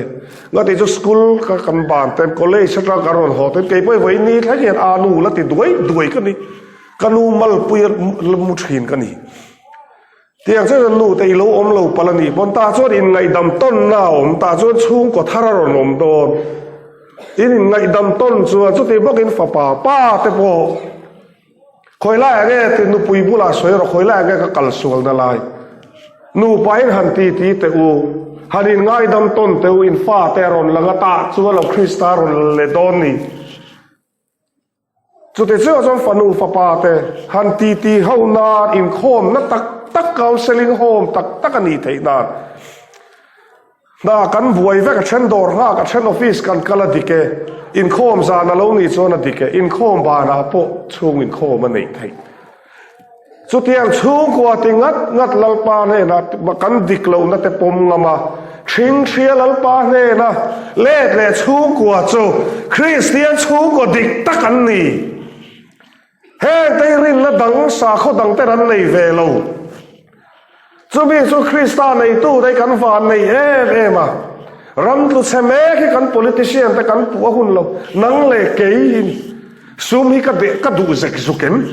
ngati chu school kha kan ban ten, college atang kan rawn haw ten, kei pawh vawiin ni thleng hian aa nu la ti duai duai ka ni, ka nu malpui a la mu thin ka ni. Tiang chuan kan nu te i lo awm lo palh a nih pawn tah chuan inngaihdam tawnna a awm, tah chuan chhungkaw thar a rawn awm dawn. In inngaihdam tawn chuan chuti bawkin fapa pa te pawh Khawi laiah nge ti nupui bulah sawi rawh, khawi laiah nge ka kal sualna lai. Nupa in han ti ti teh u, han in ngaidam tawn teh u, in fa te a rawn lang a, tah chuan lo Krista a rawn la leh dawn ni. Chuti chiah chuan fanu fapa te han ti ti ho nan inkhawmna tak tak counselling home tak tak a nih theih nan. Hna kan buai vek, a then dawr nghak, a then office kan kal a dik e. Inkhawm zan a lo nih chuan a dik e, inkhawm banah pawh chhung inkhawm a neih theih. Chutiang chhungkua ti ngat ngat Lalpa hnenah kan dik lohna te pawm ngam a, ṭhingṭhia Lalpa hnena let leh chhungkua chu Kristian chhungkaw dik tak an ni. Heng te hi rinna dang sakhaw dang ten an nei ve lo. Chumi chu Krista neitu te hi kan van nei em em a. Ram tlu chhe mek hi kan politician te kan puh a hun lo. Nang leh kei hi ni. Sum hi ka deh ka duh zek zuk em?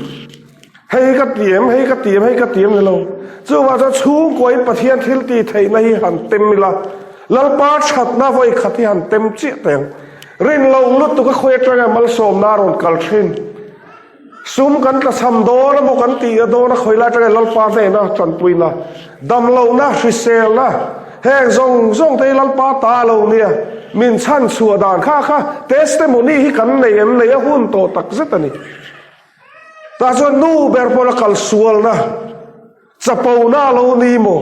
Hei hi ka ti em, hei ka ti em, hei ka ti em ni lo. Chuvang chuan chhungkuain Pathian thil tih theihna hi han tem ila, Lalpa thatna vawi khat hi han tem chiah teh ang. Rin lo lutuk a khawi atanga malsawmna a rawn kal thin. Sum kan tlachham dawn emaw kan tih a dawn a khawi lai atanga Lalpa hnena tanpuina, damlohna, hriselna, heng zawng zawng te hi Lalpa ta a lo nia. Min chhan chhuah dan kha kha testimony hi kan nei em nei a hun tawh tak zet a ni. Tah chuan nu ber pawh la kal sualna. Chapona a lo ni maw?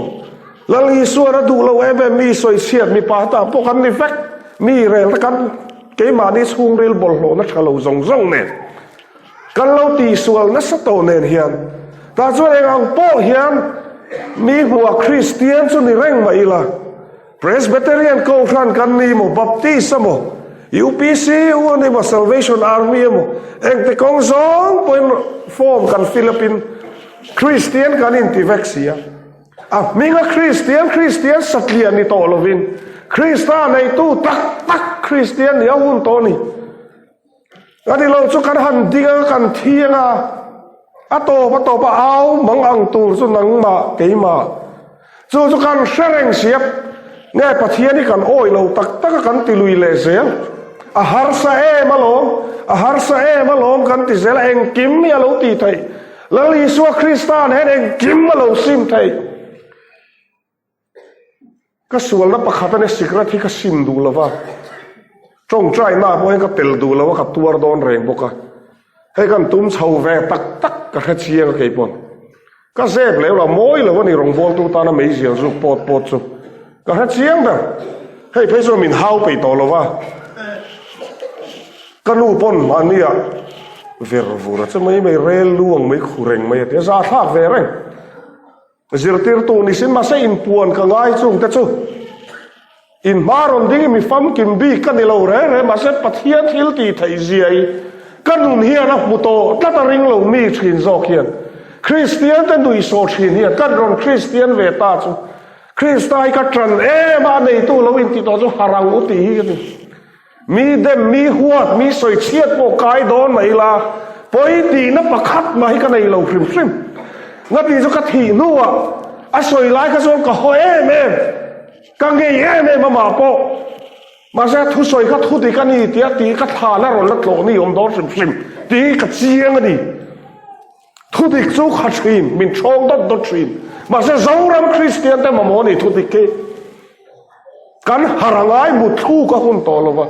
Lal Isuan a duh lo em em mi sawi chhiat mipa tah pawh kan ni vek. Mi rel te kan keimahni chhungril bawlhhlawhna tha lo zawng zawng nen kan lo tihsual nasa tawh nen hian tah chuan eng ang pawh hian mi hmuhah Kristian chu ni reng mah ila Presbyterian Kohhran kan ni maw, Baptist emaw, UPC u a ni maw, Salvation Army emaw, engti kawng zawng pawhin form kan fill up in Kristian kan inti vek si a. A hminga Kristian, Kristian satliah ni tawh lovin Krista neitu tak tak Kristian ni a hun tawh a ni. A ni lo chu kan han ding a, kan thiang a, a tawp a tawp a au mang ang tur chu nangmah keimah. Chu chu kan hre reng si a, nge Pathian hi kan awih lo tak tak a kan ti lui leh zel. A harsa em alawm, a harsa em alawm kan ti zel a, engkim hi a lo tih theih. Lal Isua Krista'n hian engkim a lo sim theih. Ka sualna pakhat a nia sikret hi ka sim duh lo va, tawngtaina pawh hian ka tel duh lo a, ka tuar dawn reng bawk a, hei kan tum chho ve tak tak ka hre chiang a keipawn. Ka zep leh lo, mawi lo a ni rawngbawltu tana meizial zuk pawt pawt chu ka hre chiang ber, hei phei chuan min hau peih tawh lo va, ka nu pawn mahnia ver vur a che mai mai rel lu ang mai khu reng mai a ti a, zahthlak ve reng. Zirtirtu ni sin mahse inpuan ka ngai chung te chu in hma rawn ding i mi famkim bik ka ni lo reng reng mahse Pathian thil tih theih zia i ka nun hian a hmu tawh tlat a ring lo mi thin zawk hian Kristian te nuihsawh thin hian kan rawn Kristian ve ta chu Krista hi ka tan em a a neitu lo inti tawh chu harang u tih hi ka ni. Mi dem, mi huat, mi sawi chhiat pawh kai dawn mah ila, pawi tihna pakhat mah hi ka nei lo hrim hrim. Ngati chu ka thih hnuah a sawi lai kha chuan ka haw em em, ka ngei em em amah pawh. Mahse a thusawi kha thu dik a ni tia tih ka thlan a rawn la tlawh ni awm dawn hrim hrim tih hi ka chiang a ni. Thudik chu kha thin, min ṭhawng dawt dawt thin. Mahse Zoram Kristian te mamawh a ni thudik hi. Kan har a ngai mutthlu ka hun tawh lo va.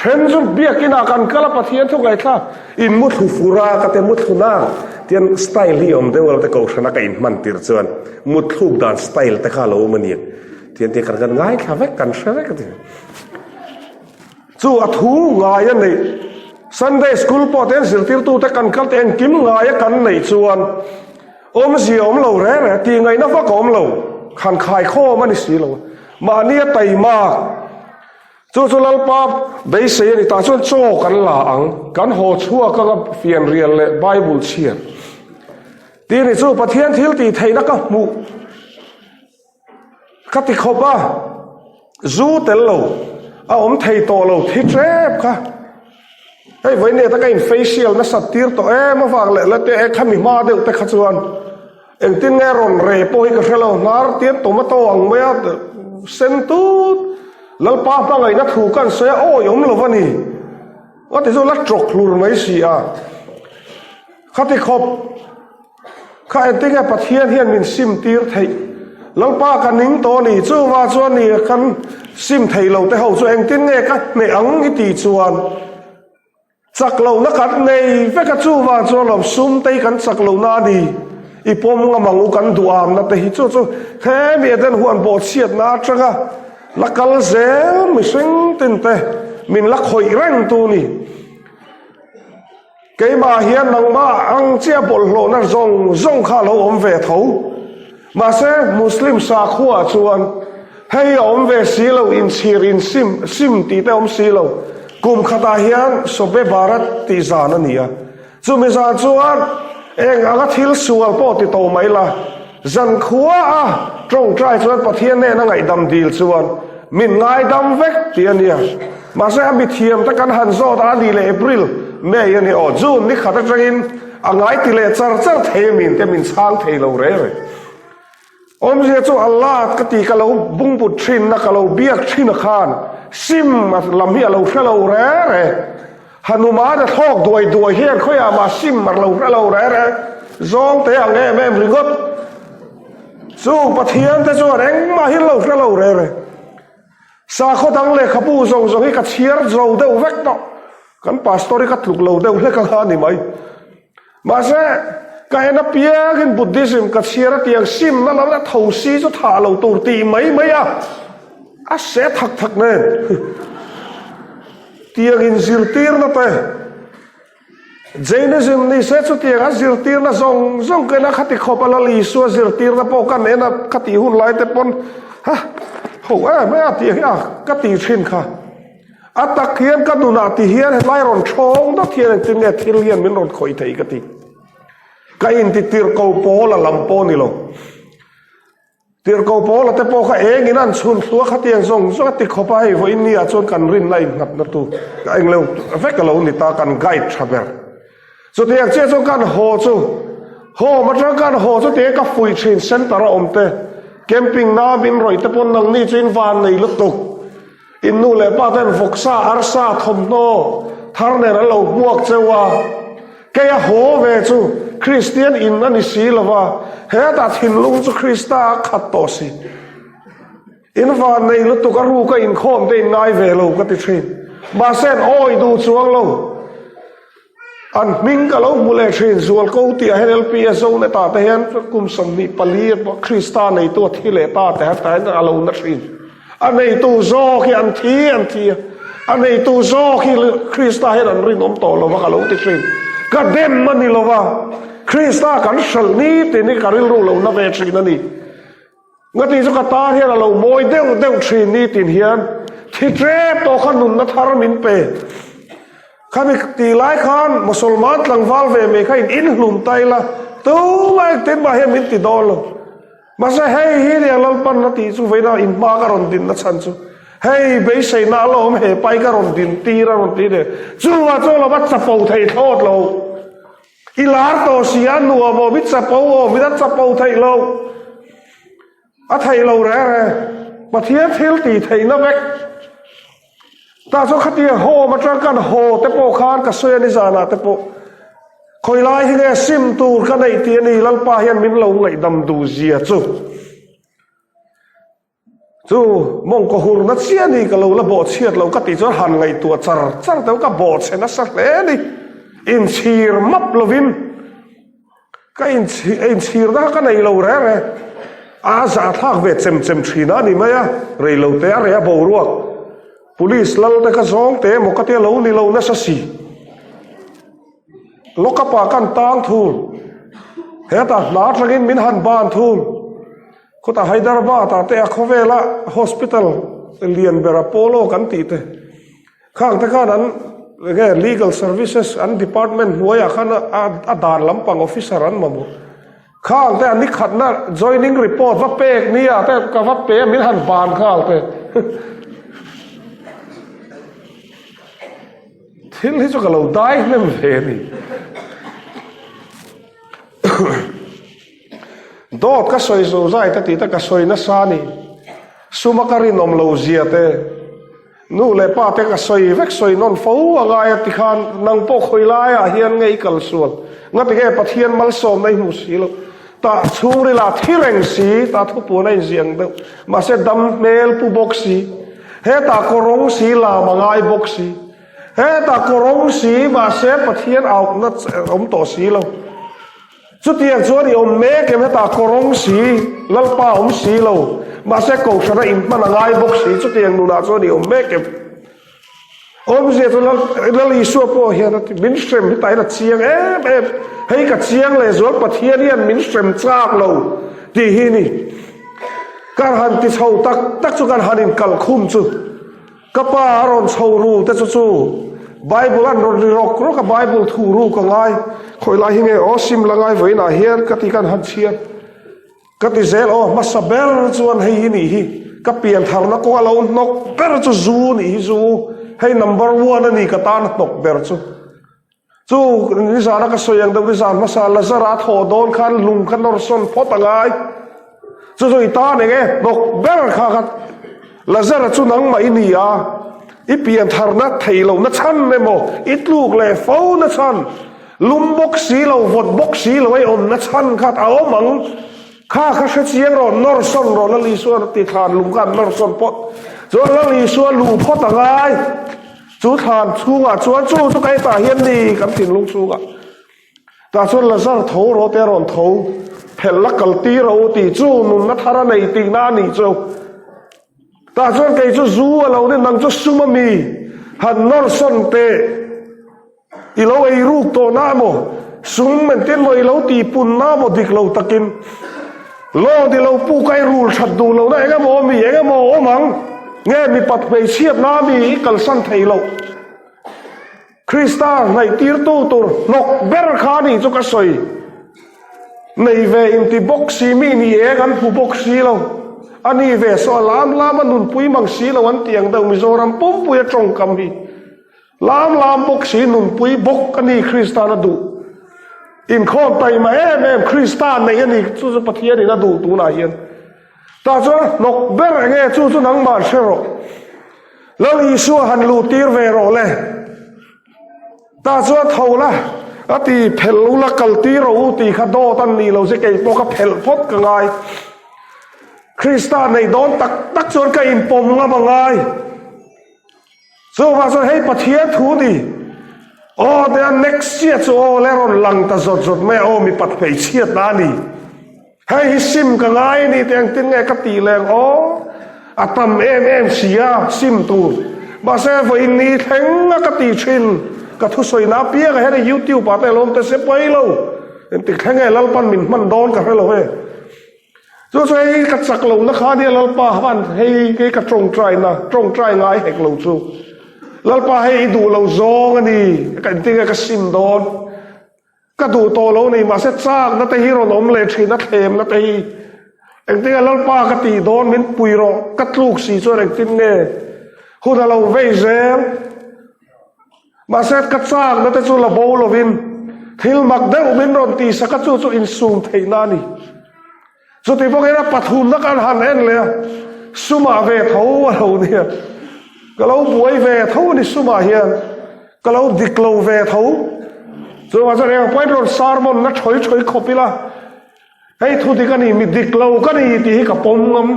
Then chu biakinah kan kal a Pathian thu ngaihthlak in muthlu fur a ka ti muthlu nang tian style hi awm deuh lo te kohhrana ka inhman tir chuan mutthluk dan style te kha a lo awm a ni tian tih kan kan ngaithla vek kan hre vek a ti. Chu a thu ngai a neih Sunday school pawh te zirtirtute kan kal te engkim ngai a kan neih chuan Awmzia awm lo reng reng, tih ngaihna vak a awm lo, khan khaikhawm a ni si lo. Mahni a taimak, chu chu Lalpa beisei a ni tah chuan chaw kan la ang, kan haw chhuak anga fianrial leh Bible chhiar. Tih ni chu Pathian thil tih theihna ka hmuh. Ka ti khawp a, zu tel lo, a awm thei tawh lo thi tep kha. Hei vawiin taka in facial nasat tir tawh em avang leh la te e khami hma deuh te kha chuan engtin nge rawn re pawh hi ka hre lo, hnar tian tomato ang mai a sen tut Lalpa hmangaihna thu kan sawi a awi awm lo a ni. A ti chu la tawk hlur mai si a, ka ti khawp. Kha engtinge Pathian hian min sim tir theih? Lalpa ka ning tawh a ni, chuvah chuan ni kan sim thei lo te ho chu engtin nge ka hneh ang i tih chuan chak lohna kan nei vek a, chuvah chuan lawm sum te hi kan chak lohna a ni, i pawm ngam ang u kan duhamna te hi chu chu hemi Eden huan bawhchhiatna atanga la kal zel mihring tin te min la khawih reng tu ni. Keimah hian nangmah ang chiah bawlhhlawhna zawng zawng kha a lo awm ve tho. Mahse, Muslim sakhuaah chuan hei a awm ve si lo, inchhir, insim, sim tih te a awm si lo. Kum khatah hian Sobe Barat tih zan a ni a. Chumi zan chuan eng anga thil sual pawh ti to mai la, zankhua a tawngtai chuan Pathian hnena ngaihdam dil chuan min ngaidam vek tih a nia. Mahse a mithiam te kan han zawt a, a ni leh April, May a ni aw, June ni khat atangin a ngai ti leh char char thei a min te min chhang thei lo reng reng. Awmzia chu Allah ka ti ka lo bungbut thin na ka lo biak thin a khan sim a lam hi a lo hre lo reng reng. Hanuman a thlawk duai duai hian khawiah mah sim a lo hre lo reng reng. Zawng te ang em em ringawt. Chung Pathian te chuan engmah hi an lo hre lo reng reng. Sakhaw dang lehkhabu zawng zawng hi ka chhiar zo deuh vek tawh. Kan pastor hi ka tluk lo deuh hlek anga a ni mai. Mahse, ka en apiangin Buddhism ka chhiar a tiang simna lam a tho si chu thah lo tur tih mai mai a, a se thak thak nen. Tiangin zirtirna te. Jainism ni se chutiang a zirtirna zawng zawng ka en a, khati khawp a Lal Isua zirtirna pawh kan en a, khatih hun lai te pawn ha ho em em a tih hi a ka tih thin kha. A tak hian ka nunah ti hian helai rawn thawng dawt hian engtin nge thil hian min rawn khawih thei ka ti. Ka intitir ko pawl a lam pawh ni lo. Tirhkoh Paula te pawh kha engin an chhun thlu a, khatiang zawng zawng a ti khawp a, hei vawiin ni ah chuan kan rinna innghatna tu ka englo vek a lo ni ta, kan guide tha ber. Chutiang chiah chuan kan haw chu, home atang kan haw chu tiang ka fuih thin center a awm te, camping na min rawih te pawn nangni chu in van nei lutuk. In nu leh pa ten vawksa, arsa, thawmhnaw thar nen an lo hmuak cheu a, kei a haw ve chu Kristian in a ni si lo va, hetah thinlung chu Krista a khat tawh si. In van nei lutuk a ruka inkhawm te in ngai ve lo ka ti thin. Mahse an awi duh chuang lo. An hming ka lo hmu leh thin, Zualko tih ah hian LPS zo leh ta te hian kum 24 Krista neitu a thi leh ta te hian a lo na thin. A neitu zawk hi an thi an thi a, a neitu zawk hi Krista hian an rinawm tawh lo va ka lo ti thin. Ka dem a ni lo va, Krista kan hralh ni tin hi ka rilru lo na ve thin a ni. Ngati chu ka tan hian a lo mawi deuh deuh thin ni tin hian thi tlem tawh kha nunna thar min pe. Khami tih lai khan Mosolman tlangval ve mai kha in inhlum ta ila tumah engtin mah hian min ti dawn lo. Mahse hei hi nia Lalpan a tih chu veina inhma ka rawn dinna chhan chu hei beiseina a la awm he pai ka rawn din tir a rawn ti nen chuvah chuan lo va chapo thei thlawt lo. I lar tawh si a, nuam awm, i chapo awm, i la chapo theih lo. A theih lo reng reng. Pathian thil tih theihna vek. Tah chuan khatiang hawm atang kan haw te pawh khan ka sawi a ni zanah te pawh. Khawi lai hi nge sim tur ka neih tih a ni, Lalpa hian min lo ngaihdam duh zia chu. Chu mawngkaw hurna chiah ni ka lo la bawhchhiat lo ka tih chuan han ngaihtuah char char deuh ka bawhchhe nasa hle a ni. Inchhir map lovin ka inchhirna kha ka nei lo reng e. A zahthlak ve chem chem thin a ni mai a, rei lo te a reh a boruak. Police lal te ka zawng te emaw ka tia lo ni lo nasa si. Lockup ah kan tang thul. Hetah hna atangin min han ban thul. Khawtah Hyderabad ah te a khawvela hospital lian ber Apollo kan tih te khang te khan an enge legal services an department hnuaiah khan a dan lampang officer an mamawh khang te an ni khatna joining report va pek nia te ka va pe a min han ban nghal te thil hi chu ka lo dai hnem ve a ni. Dawt ka sawi zo zai te tih te ka sawi nasa a ni. Suma ka rinawm lo zia te, nu leh pa te ka sawi vek sawi nawn fo a ngai a ti khan nang pawh khawi laiah hian nge i kal sual? Ngati nge Pathian malsawmna i hmu si lo? Tah chhungril ah thi reng si, tah thupuan a inziah ang deuh. Mahse dam hmel pu bawk si, hetah kawrawng si lam a ngai bawk si. Hetah kawrawng si mahse Pathian auhna awm tawh si lo. Chutiang chuan i awm mek em hetah kawrawng si, Lalpa awm si lo, mahse Kohhrana inhman a ngai bawk si, chutiang nunah chuan i awm mek em? Awmzia chu Lal Isua pawh hian a ti, min hrem hi tahin a chiang em em, hei ka chiang leh zual Pathian hian min hrem chak lo tih hi ni. Kan han ti chho tak tak chu kan han inkalh khum chu. Ka pa a rawn chho ru te chu chu Bible an rawn ri rawk rawk a, Bible thu ru ka ngai, khawi lai hi nge aw sim la ngai vawiinah hian ka ti kan han chhiar ka ti zel aw hmasa ber chuan hei hi nih hi ka pian tharna kawnga lo hnawk ber chu zu nih hi zu hei number one a ni ka tan hnawk ber chu. Chu nizana ka sawi ang deuh nizan hmasa Lazara a thawh dawn khan lung kha nawr sawn phawt a ngai. Chu chu i tan eng e hnawk ber kha kha Lazara chu nangmah i ni a, i pian tharna thei lohna chhan emaw i tluk leh fo na chhan, lum bawk si lo vawt bawk si lo ei awmna chhan kha a awm ang. Kha kha hre chiang rawh nawr sawn rawh Lal Isua ti thlan lung kha an nawr sawn phawt. Chuan Lal Isua luh phawt a ngai. Chu thlan chhungah chuan chu chu ka hetah hian ni kan thinlung chhungah. Tah chuan Lazar tho rawh te a rawn tho phelh la kal tir rawh u tih chu nunna thar a nei tihna a nih chu. Tah chuan kei chu zu a lo ni nang chu sum a mi han nawr sawn teh. I lo ei ruk tawh na maw? Sum engtin maw i lo tih pun na maw dik lo takin? Loan i lo puk a i rul that duh lohna eng emaw mi eng emaw awm ang? Nge mipat hmeichhiat na mi i kalsan thei loh? Krista hnaihtirtu tur hnawk ber kha nih chu ka sawi. Nei ve inti bawk si mi ni e kan hmu bawk si lo. A ni ve saw a lam lam a nunpui mang si lo an tih ang deuh Mizoram pumpui a tawngkam hi. Lam lam bawk si nunpui bawk a ni Kristan a duh. Inkhawm taima em em Krista neih a ni chu chu Pathianin a duh tunah hian. Tah chuan hnawk ber enge chu chu nangmah hre rawh. Lal Isua han luh tir ve rawh le. Tah chuan tho la a ti phelh lo la kal tir rawh u tih kha dawt an nih lo che kei pawh ka phelh phawt ka ngai. Krista neih dawn tak tak chuan ka inpawm ngam a ngai. Chuvang chuan hei Pathian thu ni aw te a next chiah chu aw le rawn lang ta zawt zawt mai a aw mipat hmeichhiat na a ni. Hei hi sim ka ngai a ni tih engtin nge ka tih leng aw a tam em em si a sim tur. Mahse vawiin ni thleng a ka tih thin ka thusawi na apiang ah hian hei youtube ah te a lo awm ta se pawi lo engtik thleng nge Lalpan min hman dawn ka hre lo e. Chu chu hei ka chak lohna kha nia Lalpa han hei hei ka tawngtai na tawngtai ngai hek lo chu Lalpa hei i duh lo zawng a ni ka engtin nge ka sim dawn ka duh tawh lo ni mahse chakna te hi rawn awm leh thin a thlemna te hi engtin nge Lalpa ka tih dawn min pui rawh ka tluk si chuan engtin nge hun a lo vei zel. Mahse, ka chakna te chu la bo lovin thil mak deuh min rawn tih sak a, chu chu insum theihna a ni. Chuti bawkin a pathumna kan han en leh a, sumah ve tho a lo nia. Ka lo buai ve tho a ni sumah hian, ka lo dik lo ve tho. Chuvang chuan eng pawhin rawn sermon na thawi thawi khawp ila, hei thu dik a ni, mi dik lo ka ni tih hi ka pawm ngam.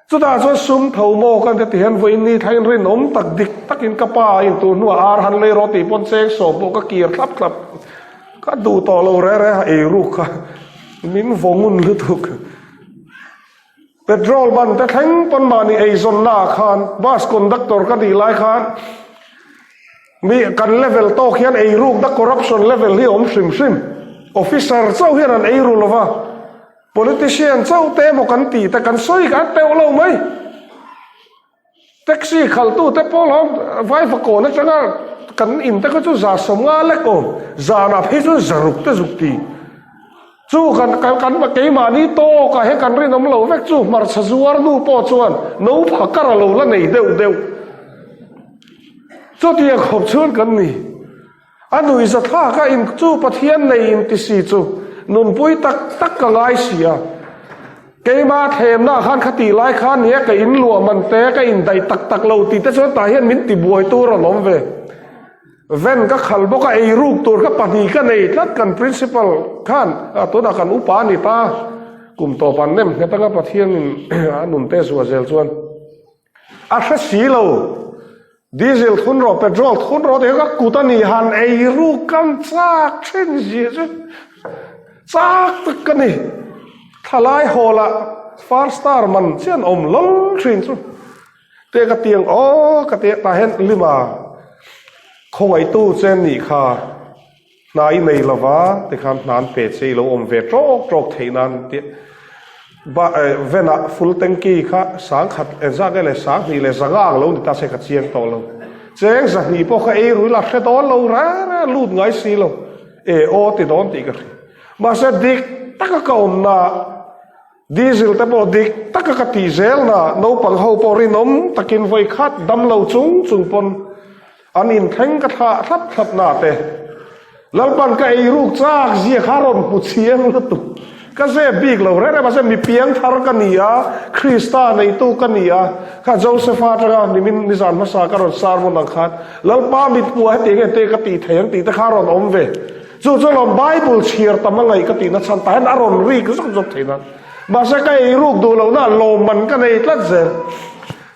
Chutah chuan sum tho maw kan ti hian vawiin ni thlengin rinawm tak dik takin ka pa a intur hnuah ar han lei rawh tih pawn cheng sawm pawh ka kir thlap thlap. Ka duh tawh lo reh reh a ei ruk kha min vaw ngun lutuk. Petrol ban te thleng pawn mahni eizawnna ah khan bus conductor ka nih lai khan mi kan level tawk hian ei ruk na corruption level hi a awm hrim hrim. Officer chauh hian an ei ru lova. Politician chauh te emaw kan tih te kan sawi kha a teuh lo mai. Taxi khalhtu te pawh lo vai fakawn atanga kan in te kha chu za 50 lek awm, zanah phei chuan zaruk te zuk ti. Chu kan kan kan keimahni tawkah hian kan rinawm lo vek chu hmarcha zuar nu pawh chuan no phakar a lo la nei deuh deuh. Chutiang khawp chuan kan ni. A nuihza thlak a in chu Pathian nei in ti si chu nunpui tak tak ka ngai si a. Keima thlemna khan kha tih lai khan nia ka in luah man te ka in daih tak tak lo tih te chuan tah hian min ti buai tur an awm ve. Ven ka khal bawk a ei ruk tur kha pahnih ka nei tlat kan principal khan tunah kan upa a ni ta kum tawp an nem nghet anga Pathian in a nun te zuah zel chuan A hre si lo. Diesel thun rawh, petrol thun rawh tih kha kut a ni han ei ruk kan chak thin zia chu chak tak ka ni. Thlalai hall ah first star man chian awm lawng thin chu. Te ka tiang aw ka tia tah hian lima khawngaihtu che nih kha Hna i nei lova tikhan hna an pe che i lo awm ve tawk tawk theih nan tih ba venah full tanky kha sangkhat engzat nge le sanghnih leh zanga ang lo ni ta se ka chiang tawh lo. Cheng zahnih pawh kha ei rui la hre dawn lo reng reng lut ngai si lo e aw ti dawn tih ka hria. Mahse dik taka ka awmna diesel te pawh dik taka ka tih zelna naupang ho pawh rinawm takin vawi khat dam lo chung chung pawn An inthleng ka thlah thlap thlap na te. Lalpan ka ei ruk chak zia kha rawn hmu chiang lutuk. Ka zep bik lo reng reng mahse mi piang thar ka ni a, Krista neitu ka ni a, kha Josepha atanga nimin nizan hmasa ka rawn sermon ang khan Lalpa mithmuh hetiang nge te ka tih thei ang tih te kha rawn awm ve. Chu chu lawm Bible chhiar tam a ngaih ka tih na chhan tah hian a rawn rik zawk zawk thei nan. Mahse ka ei ruk duh lohna lawmman ka nei tlat zel.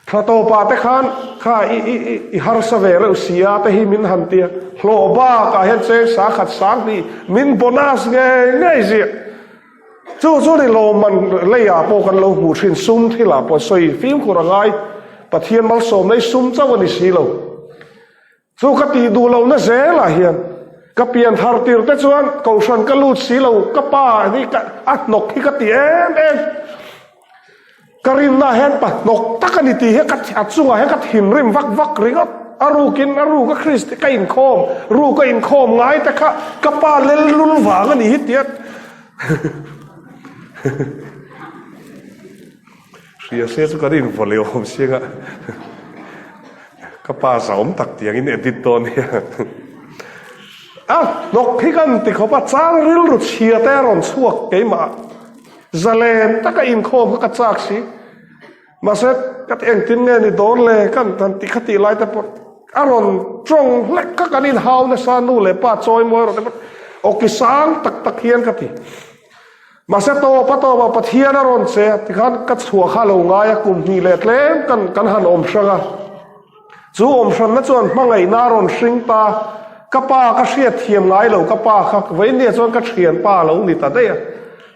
Thla tawpah te khan kha i i i i harsa ve reuh si a te hi min han ti a, hlawh bakah hian cheng sa khat sang hnih min bonus ngei ngei ziah. Chu chu ni lawmman leiah pawh kan lo hmuh thin sum thilah pawh sawi fimkhur a ngai, Pathian malsawmna i sum chauh a ni si lo. Chu ka tih duh lohna zelah hian ka pian thar tir te chuan kohhran ka lut si lo, ka pa hi ka a hnawk hi ka ti em em. Ka rinna hian pa hnawk tak a ni tih hi ka a chungah hian ka thinrim vak vak ringawt. A rukin a ruk a Kristi ka inkhawm, ruk a inkhawm ngai te kha ka pa lel lul vang a ni hi tia Hria se chu kan invaw leh awm siang a, ka pa zahawm tak tiang in edit dawn nia. A hnawk hi kan ti khawp a, chang rilru chhia te a rawn chhuak keimah zalen taka inkhawm kha ka chak si. Mahse ka ti engtin nge ni dawn le kan han ti kha tih lai te pawh a rawn tawng hlek kha kan inhau nasa nu leh pa chawi mawi rawh te pawh awki sang tak tak hian ka ti. Mahse tawp a tawp a Pathian a rawn che a tikhan ka chhuah kha lo ngai a kum hnih leh tlem kan kan han awm hrang a. Chu awm hranna chuan hmangaihna a rawn hring ta ka pa ka hriat thiam ngai lo ka pa kha vawinia chuan ka thian pa a lo ni ta daih a.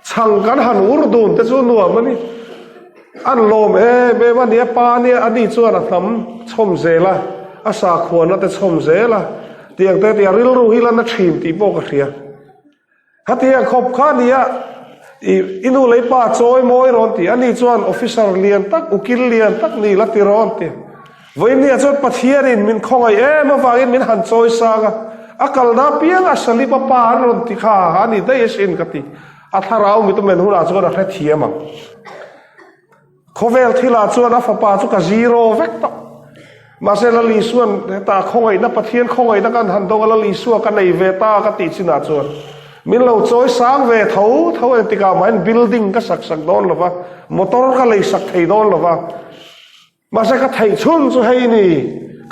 Chhang kan han ur dun te chu nuam a ni. An lawm em em a nia pa nia a ni chuan a hnam chhawm zel a a sakhuana te chhawm zel a tiang te tia rilru hi lan a thin tih pawh ka hria. Khatiang khawp kha nia i i nu lei pa chawi mawi rawn ti. Ani chuan officer lian tak, ukil lian tak ni la ti rawn ti. Vawinia chuan Pathianin min khawngaih em avangin min han chawi sang a, a kalna apiang a Saliba pa an rawn ti kha a ni daih asin ka ti. A thlarau mitumen hunah chuan a hrethiam ang. Khawvel thilah chuan a fapa chu ka zero vek tawh. Mahse Lal Isua'n hetah khawngaihna Pathian khawngaihna kan han dawng a, Lal Isua ka nei ve ta ka tih chinah chuan min lo chawi sang ve tho tho engtikah mahin building ka sak sak dawn lo va, motor ka lei sak thei dawn lo va. Mahse ka theih chhun chu hei ni.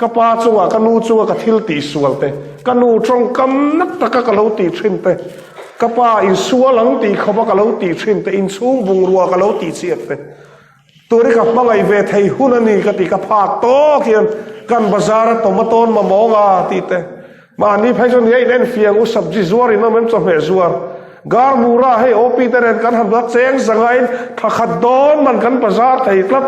Ka pa chungah, ka nu chunga ka thil tih sual te, ka nu tawngkam na taka ka lo tih thin te, ka pa insual ang tih khawpa ka lo tih thin te, inchhung bungrua ka lo tih chiat te, tun hi ka hmangaih ve thei hun a ni ka ti ka phak tawk hian kan bazar a tomato an mamawng a tih te, mahni phei chuan nia in enfiah ang u sabji zuar in awm em chawhmeh zuar gar mura hei OP te nen kan han la cheng zangain thla khat dawn man kan bazar thei tlat.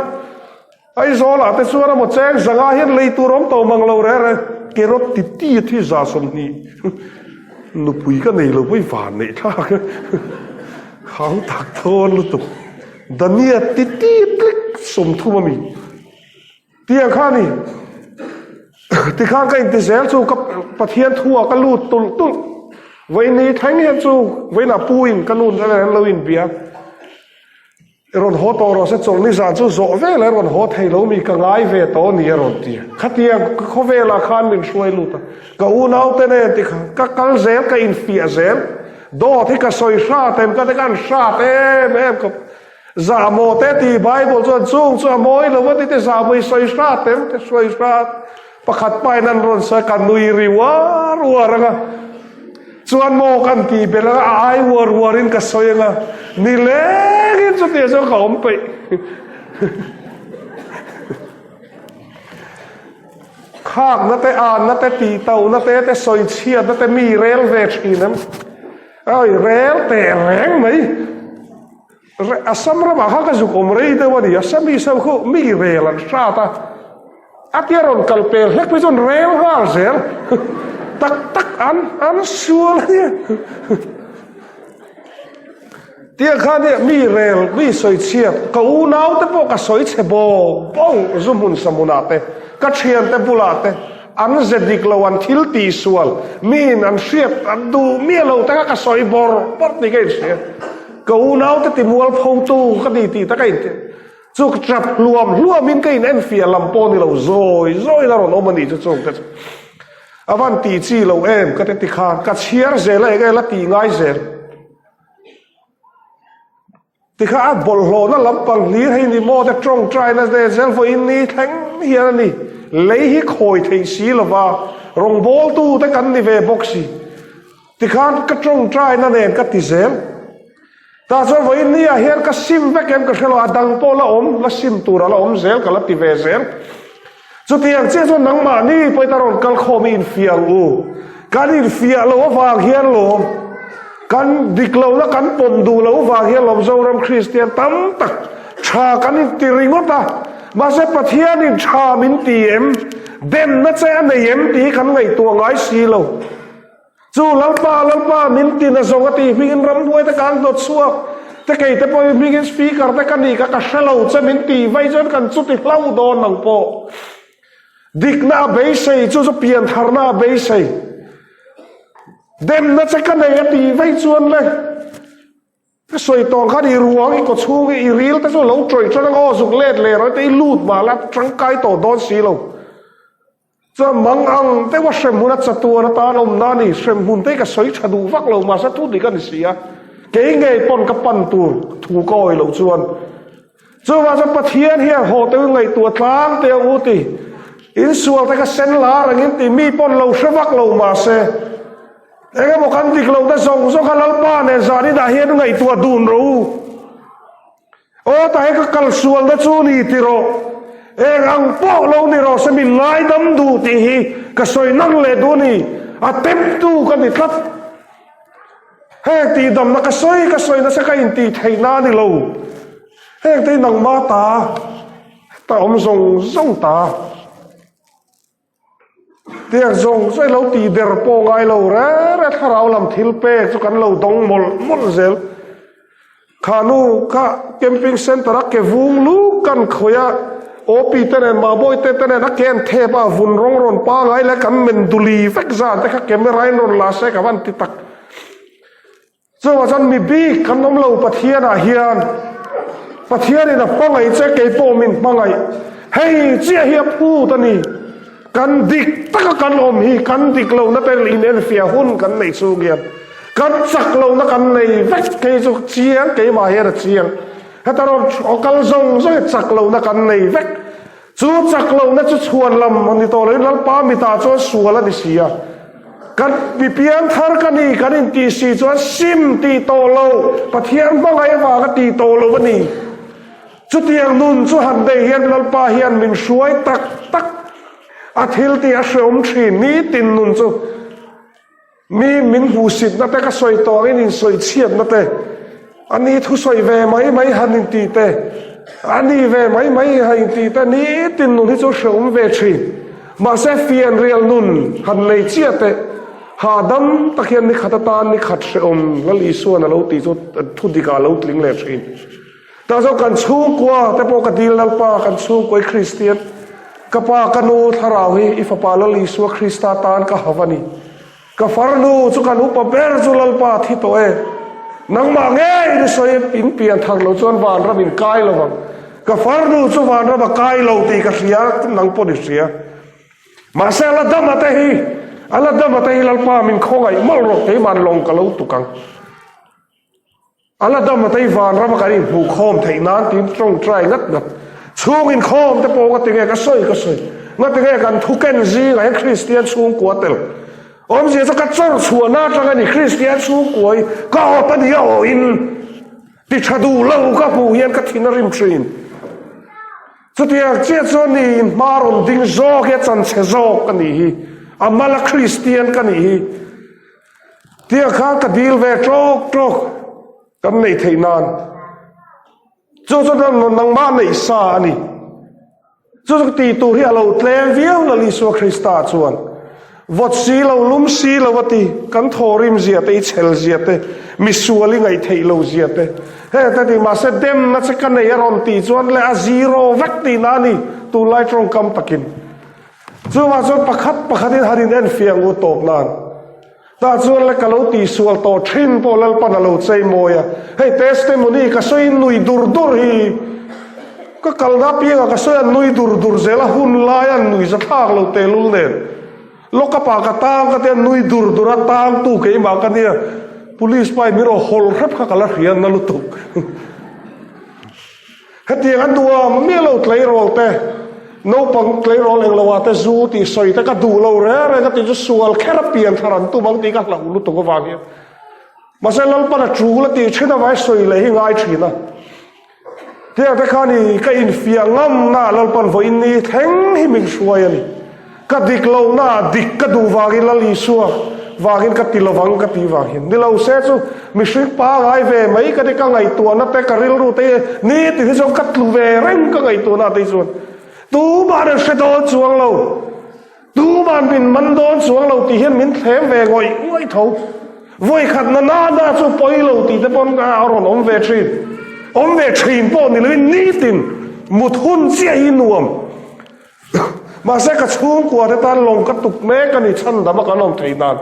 Aizawlah te chuan emaw cheng zanga hian lei tur awm tawh mang lo reh reh carrot ti ti thi 20 nupui ka nei lo pawh i van neih thlak e hau tak thawn lutuk dania ti ti tlik 30 ami tiang kha ni tikhan ka inti zel chu ka Pathian thu ah ka lut tulh tulh vawiin thleng hian chu vawiin ah pu in ka nu an lo inbia. I rawn haw tawh rawh se, chawlhni zan chu zawh vel a rawn haw thei lo mi ka ngai ve tawh a ni a rawn ti a. Khatiang khawvelah khan min hruai lut a, ka unaute nen ti kha ka kal zel, ka infiah zel. Dawt hi ka sawi hrat em, ka ti khan hrat em em ka zahmawh te ti Bible chuan chung chu a mawi lo a ti te zahmawh i sawi hrat em te sawi hrat. Pakhat pain an rawn sawi ka nui ri uar uar ang a. Chuan maw kan tih belh anga a ai uar uar in ka sawi anga nileng in chutiang chuan ka awm peih. Khak na te an na te tih tauh na te te sawi chhiat na te mi rel ve thin em. Oi rel teh reng mai. Assam ramah kha ka zuk awm rei deuh a ni. Assam mi so khu mi rel an hrat a. A tia rawn kal pel hlek phei chuan rel nghal zel. Tak tak an an sual a nia. Tiang khan nia mi rel mi sawi chhiat ka unau te pawh ka sawi chhe bawk bawk zu hmun sa hmunah te ka thian te bulah te an ze dik lo an thil tih sual miin an hriat an duh miah lo te kha ka sawi bawrh bawrh tih ka inhria. Ka unaute timual photu ka ni tih tak a inti. Chu ka tap hluam hluamin ka in enfiah lam pawh ni lo, zawi zawiin a rawn awm a nih chu chung te chu. A van tih chi lo em ka ti ti khan ka chhiar zel a eng eng la tih ngai zel. Tikha a bawlhhlawhna lampang hlir hei ni maw te tawngtaina te zel vawiin ni thleng hian a ni. Lei hi khawi theih si lova rawngbawltu te kan ni ve bawk si. Tikhan ka tawngtaina nen ka ti zel. Tah chuan vawiin ni ah hian ka sim vek em ka hre lo, a dang pawh la awm, la sim tur a la awm zel ka la ti ve zel. Chutiang chiah chuan nangmahni pawhin a rawn kal khawm i infiah ang u. Kan infiah loh avang hian lawm, kan dik lohna kan pawm duh loh avang hian lawm Zoram Kristian tam tak tha kan inti ringawt a, mahse Pathianin tha min ti em, demna che a nei em tih hi kan ngaihtuah ngai si lo. Chu Lalpa, Lalpa, min ti na zawng a tih hmingin ramhnuai te kan hnawt chhuak te kei te pawhin hmingin speaker te ka nih kha ka hre lo che min tih vai chuan kan chuti hlo dawn ang pawh. Dikna a beisei chu chu piantharna a beisei. Demna che ka nei a tih vai chuan le. Ka sawi tawng khan i ruang i kaw chhung i ril te chu lo tawih tan ang aw zuk let leh rawih te i lut mahla tangkai tawh dawn si lo. Chuan mang ang deuha hremhmun a chatuan atan awm na a ni, hremhmun te hi ka sawi tha duh vak lo mahse thu dik a ni si a, kei ngei pawn ka pan tur thu ka awi loh chuan chuvang chuan Pathian hian haw teuhin ngaihtuah tlang teh ang u ti, insual te ka sen lar angin ti mi pawn lo hre vak lo mahse eng emaw kan dik lohna zawng zawng kha Lalpa nen zan inah hian ngaihtuah dun rawh u. Aw ta he ka kal sualna chu ni ti rawh, eng ang pawh lo ni rawh se min ngaidam duh tih hi ka sawi nang leh duh a ni, a temtu ka ni tlat. Heng tihdamna ka sawi ka sawi nasa ka intih theihna a ni lo, heng te hi nangmah ta, ta awm zawng zawng ta. Tiang zawng zawng lo tih der pawh ngai lo reng reng thlarau lam thil pek chu kan lo dawng mawlh mawlh zel. Kha nu kha camping center a ke vung luk kan khawih a, OP te nen Mahbawi te te nen a ke an thep a, vun rawng rawn pangai leh kan men duli vek zan te kha camera in rawn la se ka van ti tak. Chuvang chuan mi bik kan awm lo Pathianah hian Pathianin a hmangaih che kei pawh min hmangaih hei chiah hi a phut a ni. Kan dik taka kan awm hi kan dik lohna te inenfiah hun kan neih chhung hian kan chak lohna kan nei vek kei chu chiang keimah hian a chiang. Heta rawn kal zawng zawng hi chak lohna kan nei vek. Chu chak lohna chu chhuan lam a ni tawh loin Lalpa mitah chuan sual a ni si a. Kan mi piang thar ka ni kan intih si chuan sim tih tawh lo, Pathian hmangaih avanga tih tawh lo a ni. Chutiang nun chu han nei hian Lalpa hian min hruai tak tak a thil tih a hreawm thin nitin nun chu. Mi min hmuhsitna te ka sawi tawh angin insawi chhiatna te, a ni thusawi ve mai mai han intih te, a ni ve mai mai han intih te nitin nun hi chu hreawm ve thin. Mahse fianrial nun han nei chiah teh hahdam tak hian ni khat atan ni khat hreawm Lal Isuan a lo tih chu thu dikah a lo tling leh thin. Tah chuan kan chhungkua te pawh ka dil Lalpa, kan chhungkua i Kristian, ka pa ka nu thlarau hi i fapa Lal Isua Krista tan ka hav a ni. Ka farnu chu kan upa ber chu Lalpa thi tawh e. Nangmah ngei ni sawi in pian thar lo chuan vanram in kai lo vang. Ka farnu chu vanram a kai lo tih ka hria, nang pawh ni hria. Mahse a la dam a te hi, a la dam a te hi Lalpa min khawngaih mawlh rawh, keiman lawng ka lo tuk ang. A la dam a tei vanram a kan inhmuh khawm theih nan tiin tawngtai ngat ngat chhung inkhawm te pawh nga tinge ka sawi ka sawi nga tinge kan thu ken zingah hian Kristian chhungkua tel awmzia chu ka chawr chhuahna atang a ni Kristian chhungkua hi ka awt a ni a aw in ti tha duh lo ka hmuh hian ka thin a rim thin chutiang chiah chuan ni in hma rawn ding zawk hi a chanchhe zawk ka nih hi a mala Kristian ka nih hi. Tia khan ka dil ve tawk tawk kan neih theih nan. Chu chu nangmah neih sa a ni. Chu chu tih tur hi a lo tlem viau Lal Isua Krista chuan vawt si lo lum si lo a ti kan thawhrim zia te i chhel zia te misual i ngaih theih lo zia te heng te ti mahse demna che ka nei a rawn tih chuan le a zero vek tihna a ni tunlai tawngkam takin. Chuvang chuan pakhat pakhatin han in enfiah ngut tawp nan. Tah chuan le ka lo tihsual tawh thin pawh Lalpan a lo chei mawi a. Hei testimony ka sawi in nui dur dur hi ka kalna apiangah ka sawi a nui dur dur zel a hun lai a nui za thlak lo tehlul nen. Lockup ah ka tang ka tia nui dur dur a tang tu keimah ka nia police pa in min rawn hawl hrep kha ka la hria na lutuk. Hetiang a nuam miah lo tleirawl te, naupang tleirawl eng lo ah te zu tih sawi te ka duh lo reng reng a tih chu sual kher a pian thar an tum ang tih ka hlauh lutuk avang hian. Mahse Lalpan a tul a tih thin avai sawi leh hi ngai thin a. Tiang te khan i ka infiah ngamna ah Lalpan vawiin ni thleng hi min hruai a ni. Ka dik lohna ah dik ka duh vangin Lal Isua vangin ka ti lovang ka tih vang hian ni lo se chu mihring pangai ve mai ka ti ka ngaihtuahna te ka rilru te hi nitin hi chuan ka tlu ve reng ka ngaihtuahna te hi chuan tuman an hre dawn chuang lo tuman min man dawn chuang lo tih hian min thlem ve ngawih ngawih tho vawi khat na na na chu pawi lo tih te pawn a rawn awm ve thin awm ve thin pawh ni lovin nitin mut hun chiah hi nuam. Mahse ka chhungkua te tan lawng ka tuk mek a ni chhandam a kan awm theih nan.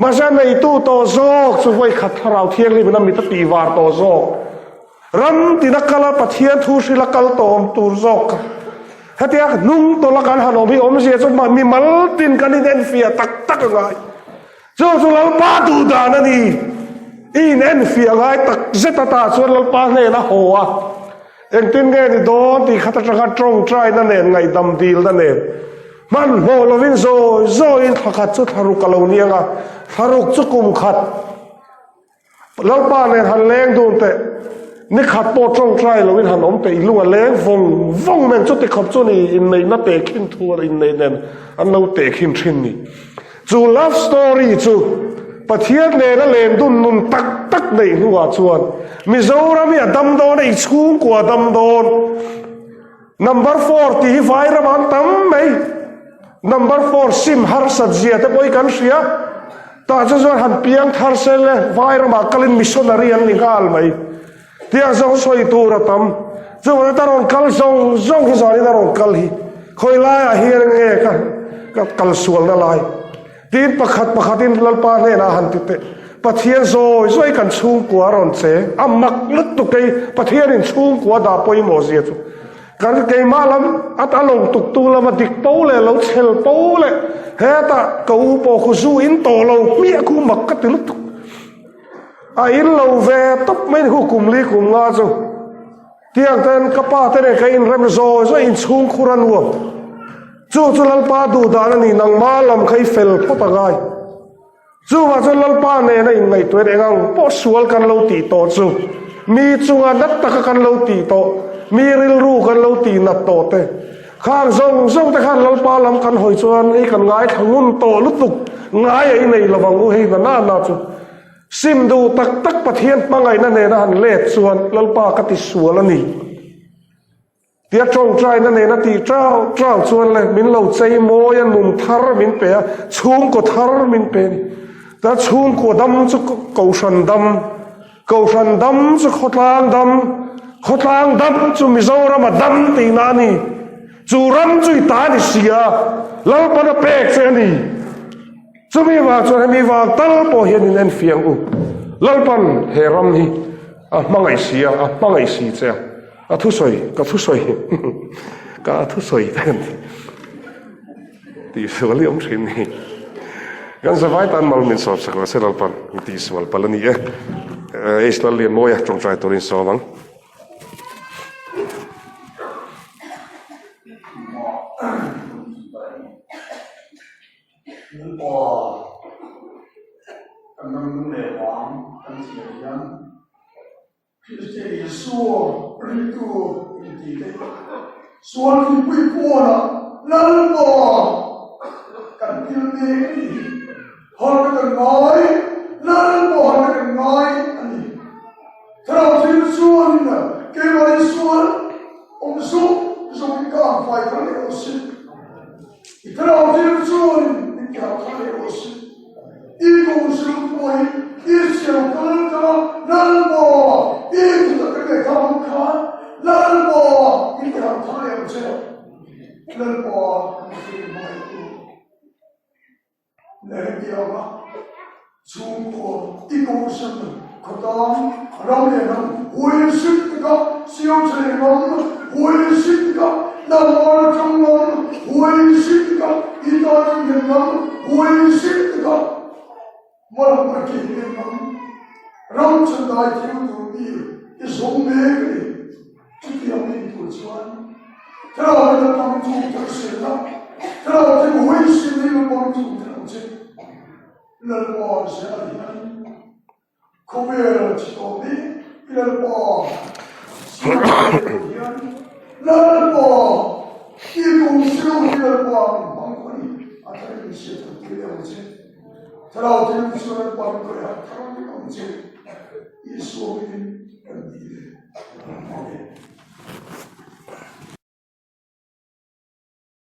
Mahse a neitu tawh zawk chu vawi khat thlarau thianghlim in a mit a tih var tawh zawk. Ram tina kal a Pathian thu hril a kal tawh awm tur zawk kha. Hetia hnung tawlh a kan han awm hi awmzia chu mi mal tin kan inenfiah tak tak a ngai. Chu chu Lalpa duh dan a ni. I inenfiah ngai tak zet ata chuan Lalpa hnen a haw a. Engtin nge ni dawn tih khat atanga tawngtaina nen ngaihdam dilna nen hmanhmawh lovin zawi zawiin thla khat chu thla ruk a lo ni ang a, thla ruk chu kum khat Lalpa nen han leng dun teh, ni khat pawh tawngtai lovin han awm teh i lung a leng vawng vawng men chuti khawp chu ni inneihna tehkhin thu inneih nen an lo tehkhin thin ni. Chu love story chu Pathian nena lendun nun tak tak neih hnuah chuan Mizoram hi a dam dawn a, i chhungkua a dam dawn. Number four tih hi vairam an tam mai. Number four sim harsat zia te pawh hi kan hria. Tah chu chuan han piang thar se le vairamah kalin missionary an ni nghal mai. Tiang zawng sawi tur a tam. Chuvangin ta rawn kal zawng zawng hi zanin a rawn kal hi khawi laiah hian nge ka ka kal sualna lai tiin pakhat pakhatin Lalpa hnenah han ti teh. Pathian zawi zawi kan chhungkua a rawn che a mak lutuk kei Pathianin chhungkua dah pawimawh zia chu kan keimah lam a a lo tuktu lama dik po leh lo chhel po leh hetah ka u pawh khu zu in tawh lo hmiah khu mak ka ti lutuk. A in lo ve tawp mai ni khu kum li kum nga chu. Tiang ten ka pa te nen ka inrem zawi zawi inchhung khur a nuam. Chu chu Lalpa duh dan a ni, nangma lam kha i fel phawt a ngai. Chuvah chuan Lalpa nena inngaihtuah in engang pawh sual kan lo tih tawh chu, mi chunga nat taka kan lo tih tawh, mi rilru kan lo tih nat tawh te, khang zawng zawng te khan Lalpa lam kan hawi chuan hei kan ngaithla ngun tawh lutuk, ngai a inei lovang u hei na na na chu. Sim duh tak tak Pathian hmangaihna nena han let chuan Lalpa ka ti sual a ni. Tia tawngtaina nena tih trau trau chuan le min lo chei mawi a, nun thar min pe a, chhungkaw thar min pe a ni. Ta chhungkaw dam chu Kohhran dam, Kohhran dam chu khawtlang dam, khawtlang dam chu Mizorama dam tihna a ni. Chu ram chu i ta ni si a, Lalpan a pek che a ni. Chumi vang chuan hemi vang tal pawh hian in enfiah ang u. Lalpan he ram hi a hmangaih si a, a hmangaih si che a. A thusawi, ka thusawi, ka thusawi te kan ti. Tihsual hi awm thin ni. Kan zavai tan mal min sawm sak lo se Lalpan tihsual palh a ni e. Israel Lianmawia tawngtai turin sawm ang. Lalpa, kan ram lung leh vang kan thlir hian Kristian Isua ringtu inti te sual thingpui pawnah Lalpa kan thil mek a ni. Harna kan ngai, Lalpa harna kan ngai a ni. Thlarau thil chuanin keimah Isual awm zawng zawngin ka ang fai thar leh awh si. I thlarau thil chuanin min ti harh thar leh rawh se. I kohhran pawh hi i siam kal tanga Lalpa i thutak kan ngaihthlak ang khan Lalpa min ti harh thar leh ang che. Lalpa kan thil hmangaihtu Nehemiah chhungkaw i kohhran khawtlang ram leh hnam huaihrim taka siam tha leh ngam, huaihrim taka nangmah la tang ngam, huaihrim taka i tan in nghen ngam, huaihrim taka hmalam a ke nghen ngam, ram chandai thil tur mi i zawng mek a ni. Chutiang mi ni tur chuan thlarau in a pang chung thar sel a, thlarau thil huaihrim in a pang chung thar ang che. Lalpa zia hian khawvel chi tawh mek i Lalpa siam thei hian Lalpa i kum siau hi Lalpa min hmang a ni a thar in siam thar tir leh ang che Thlarau thil chu Lalpa min khawih harh thar vek ang che Isua hmingin.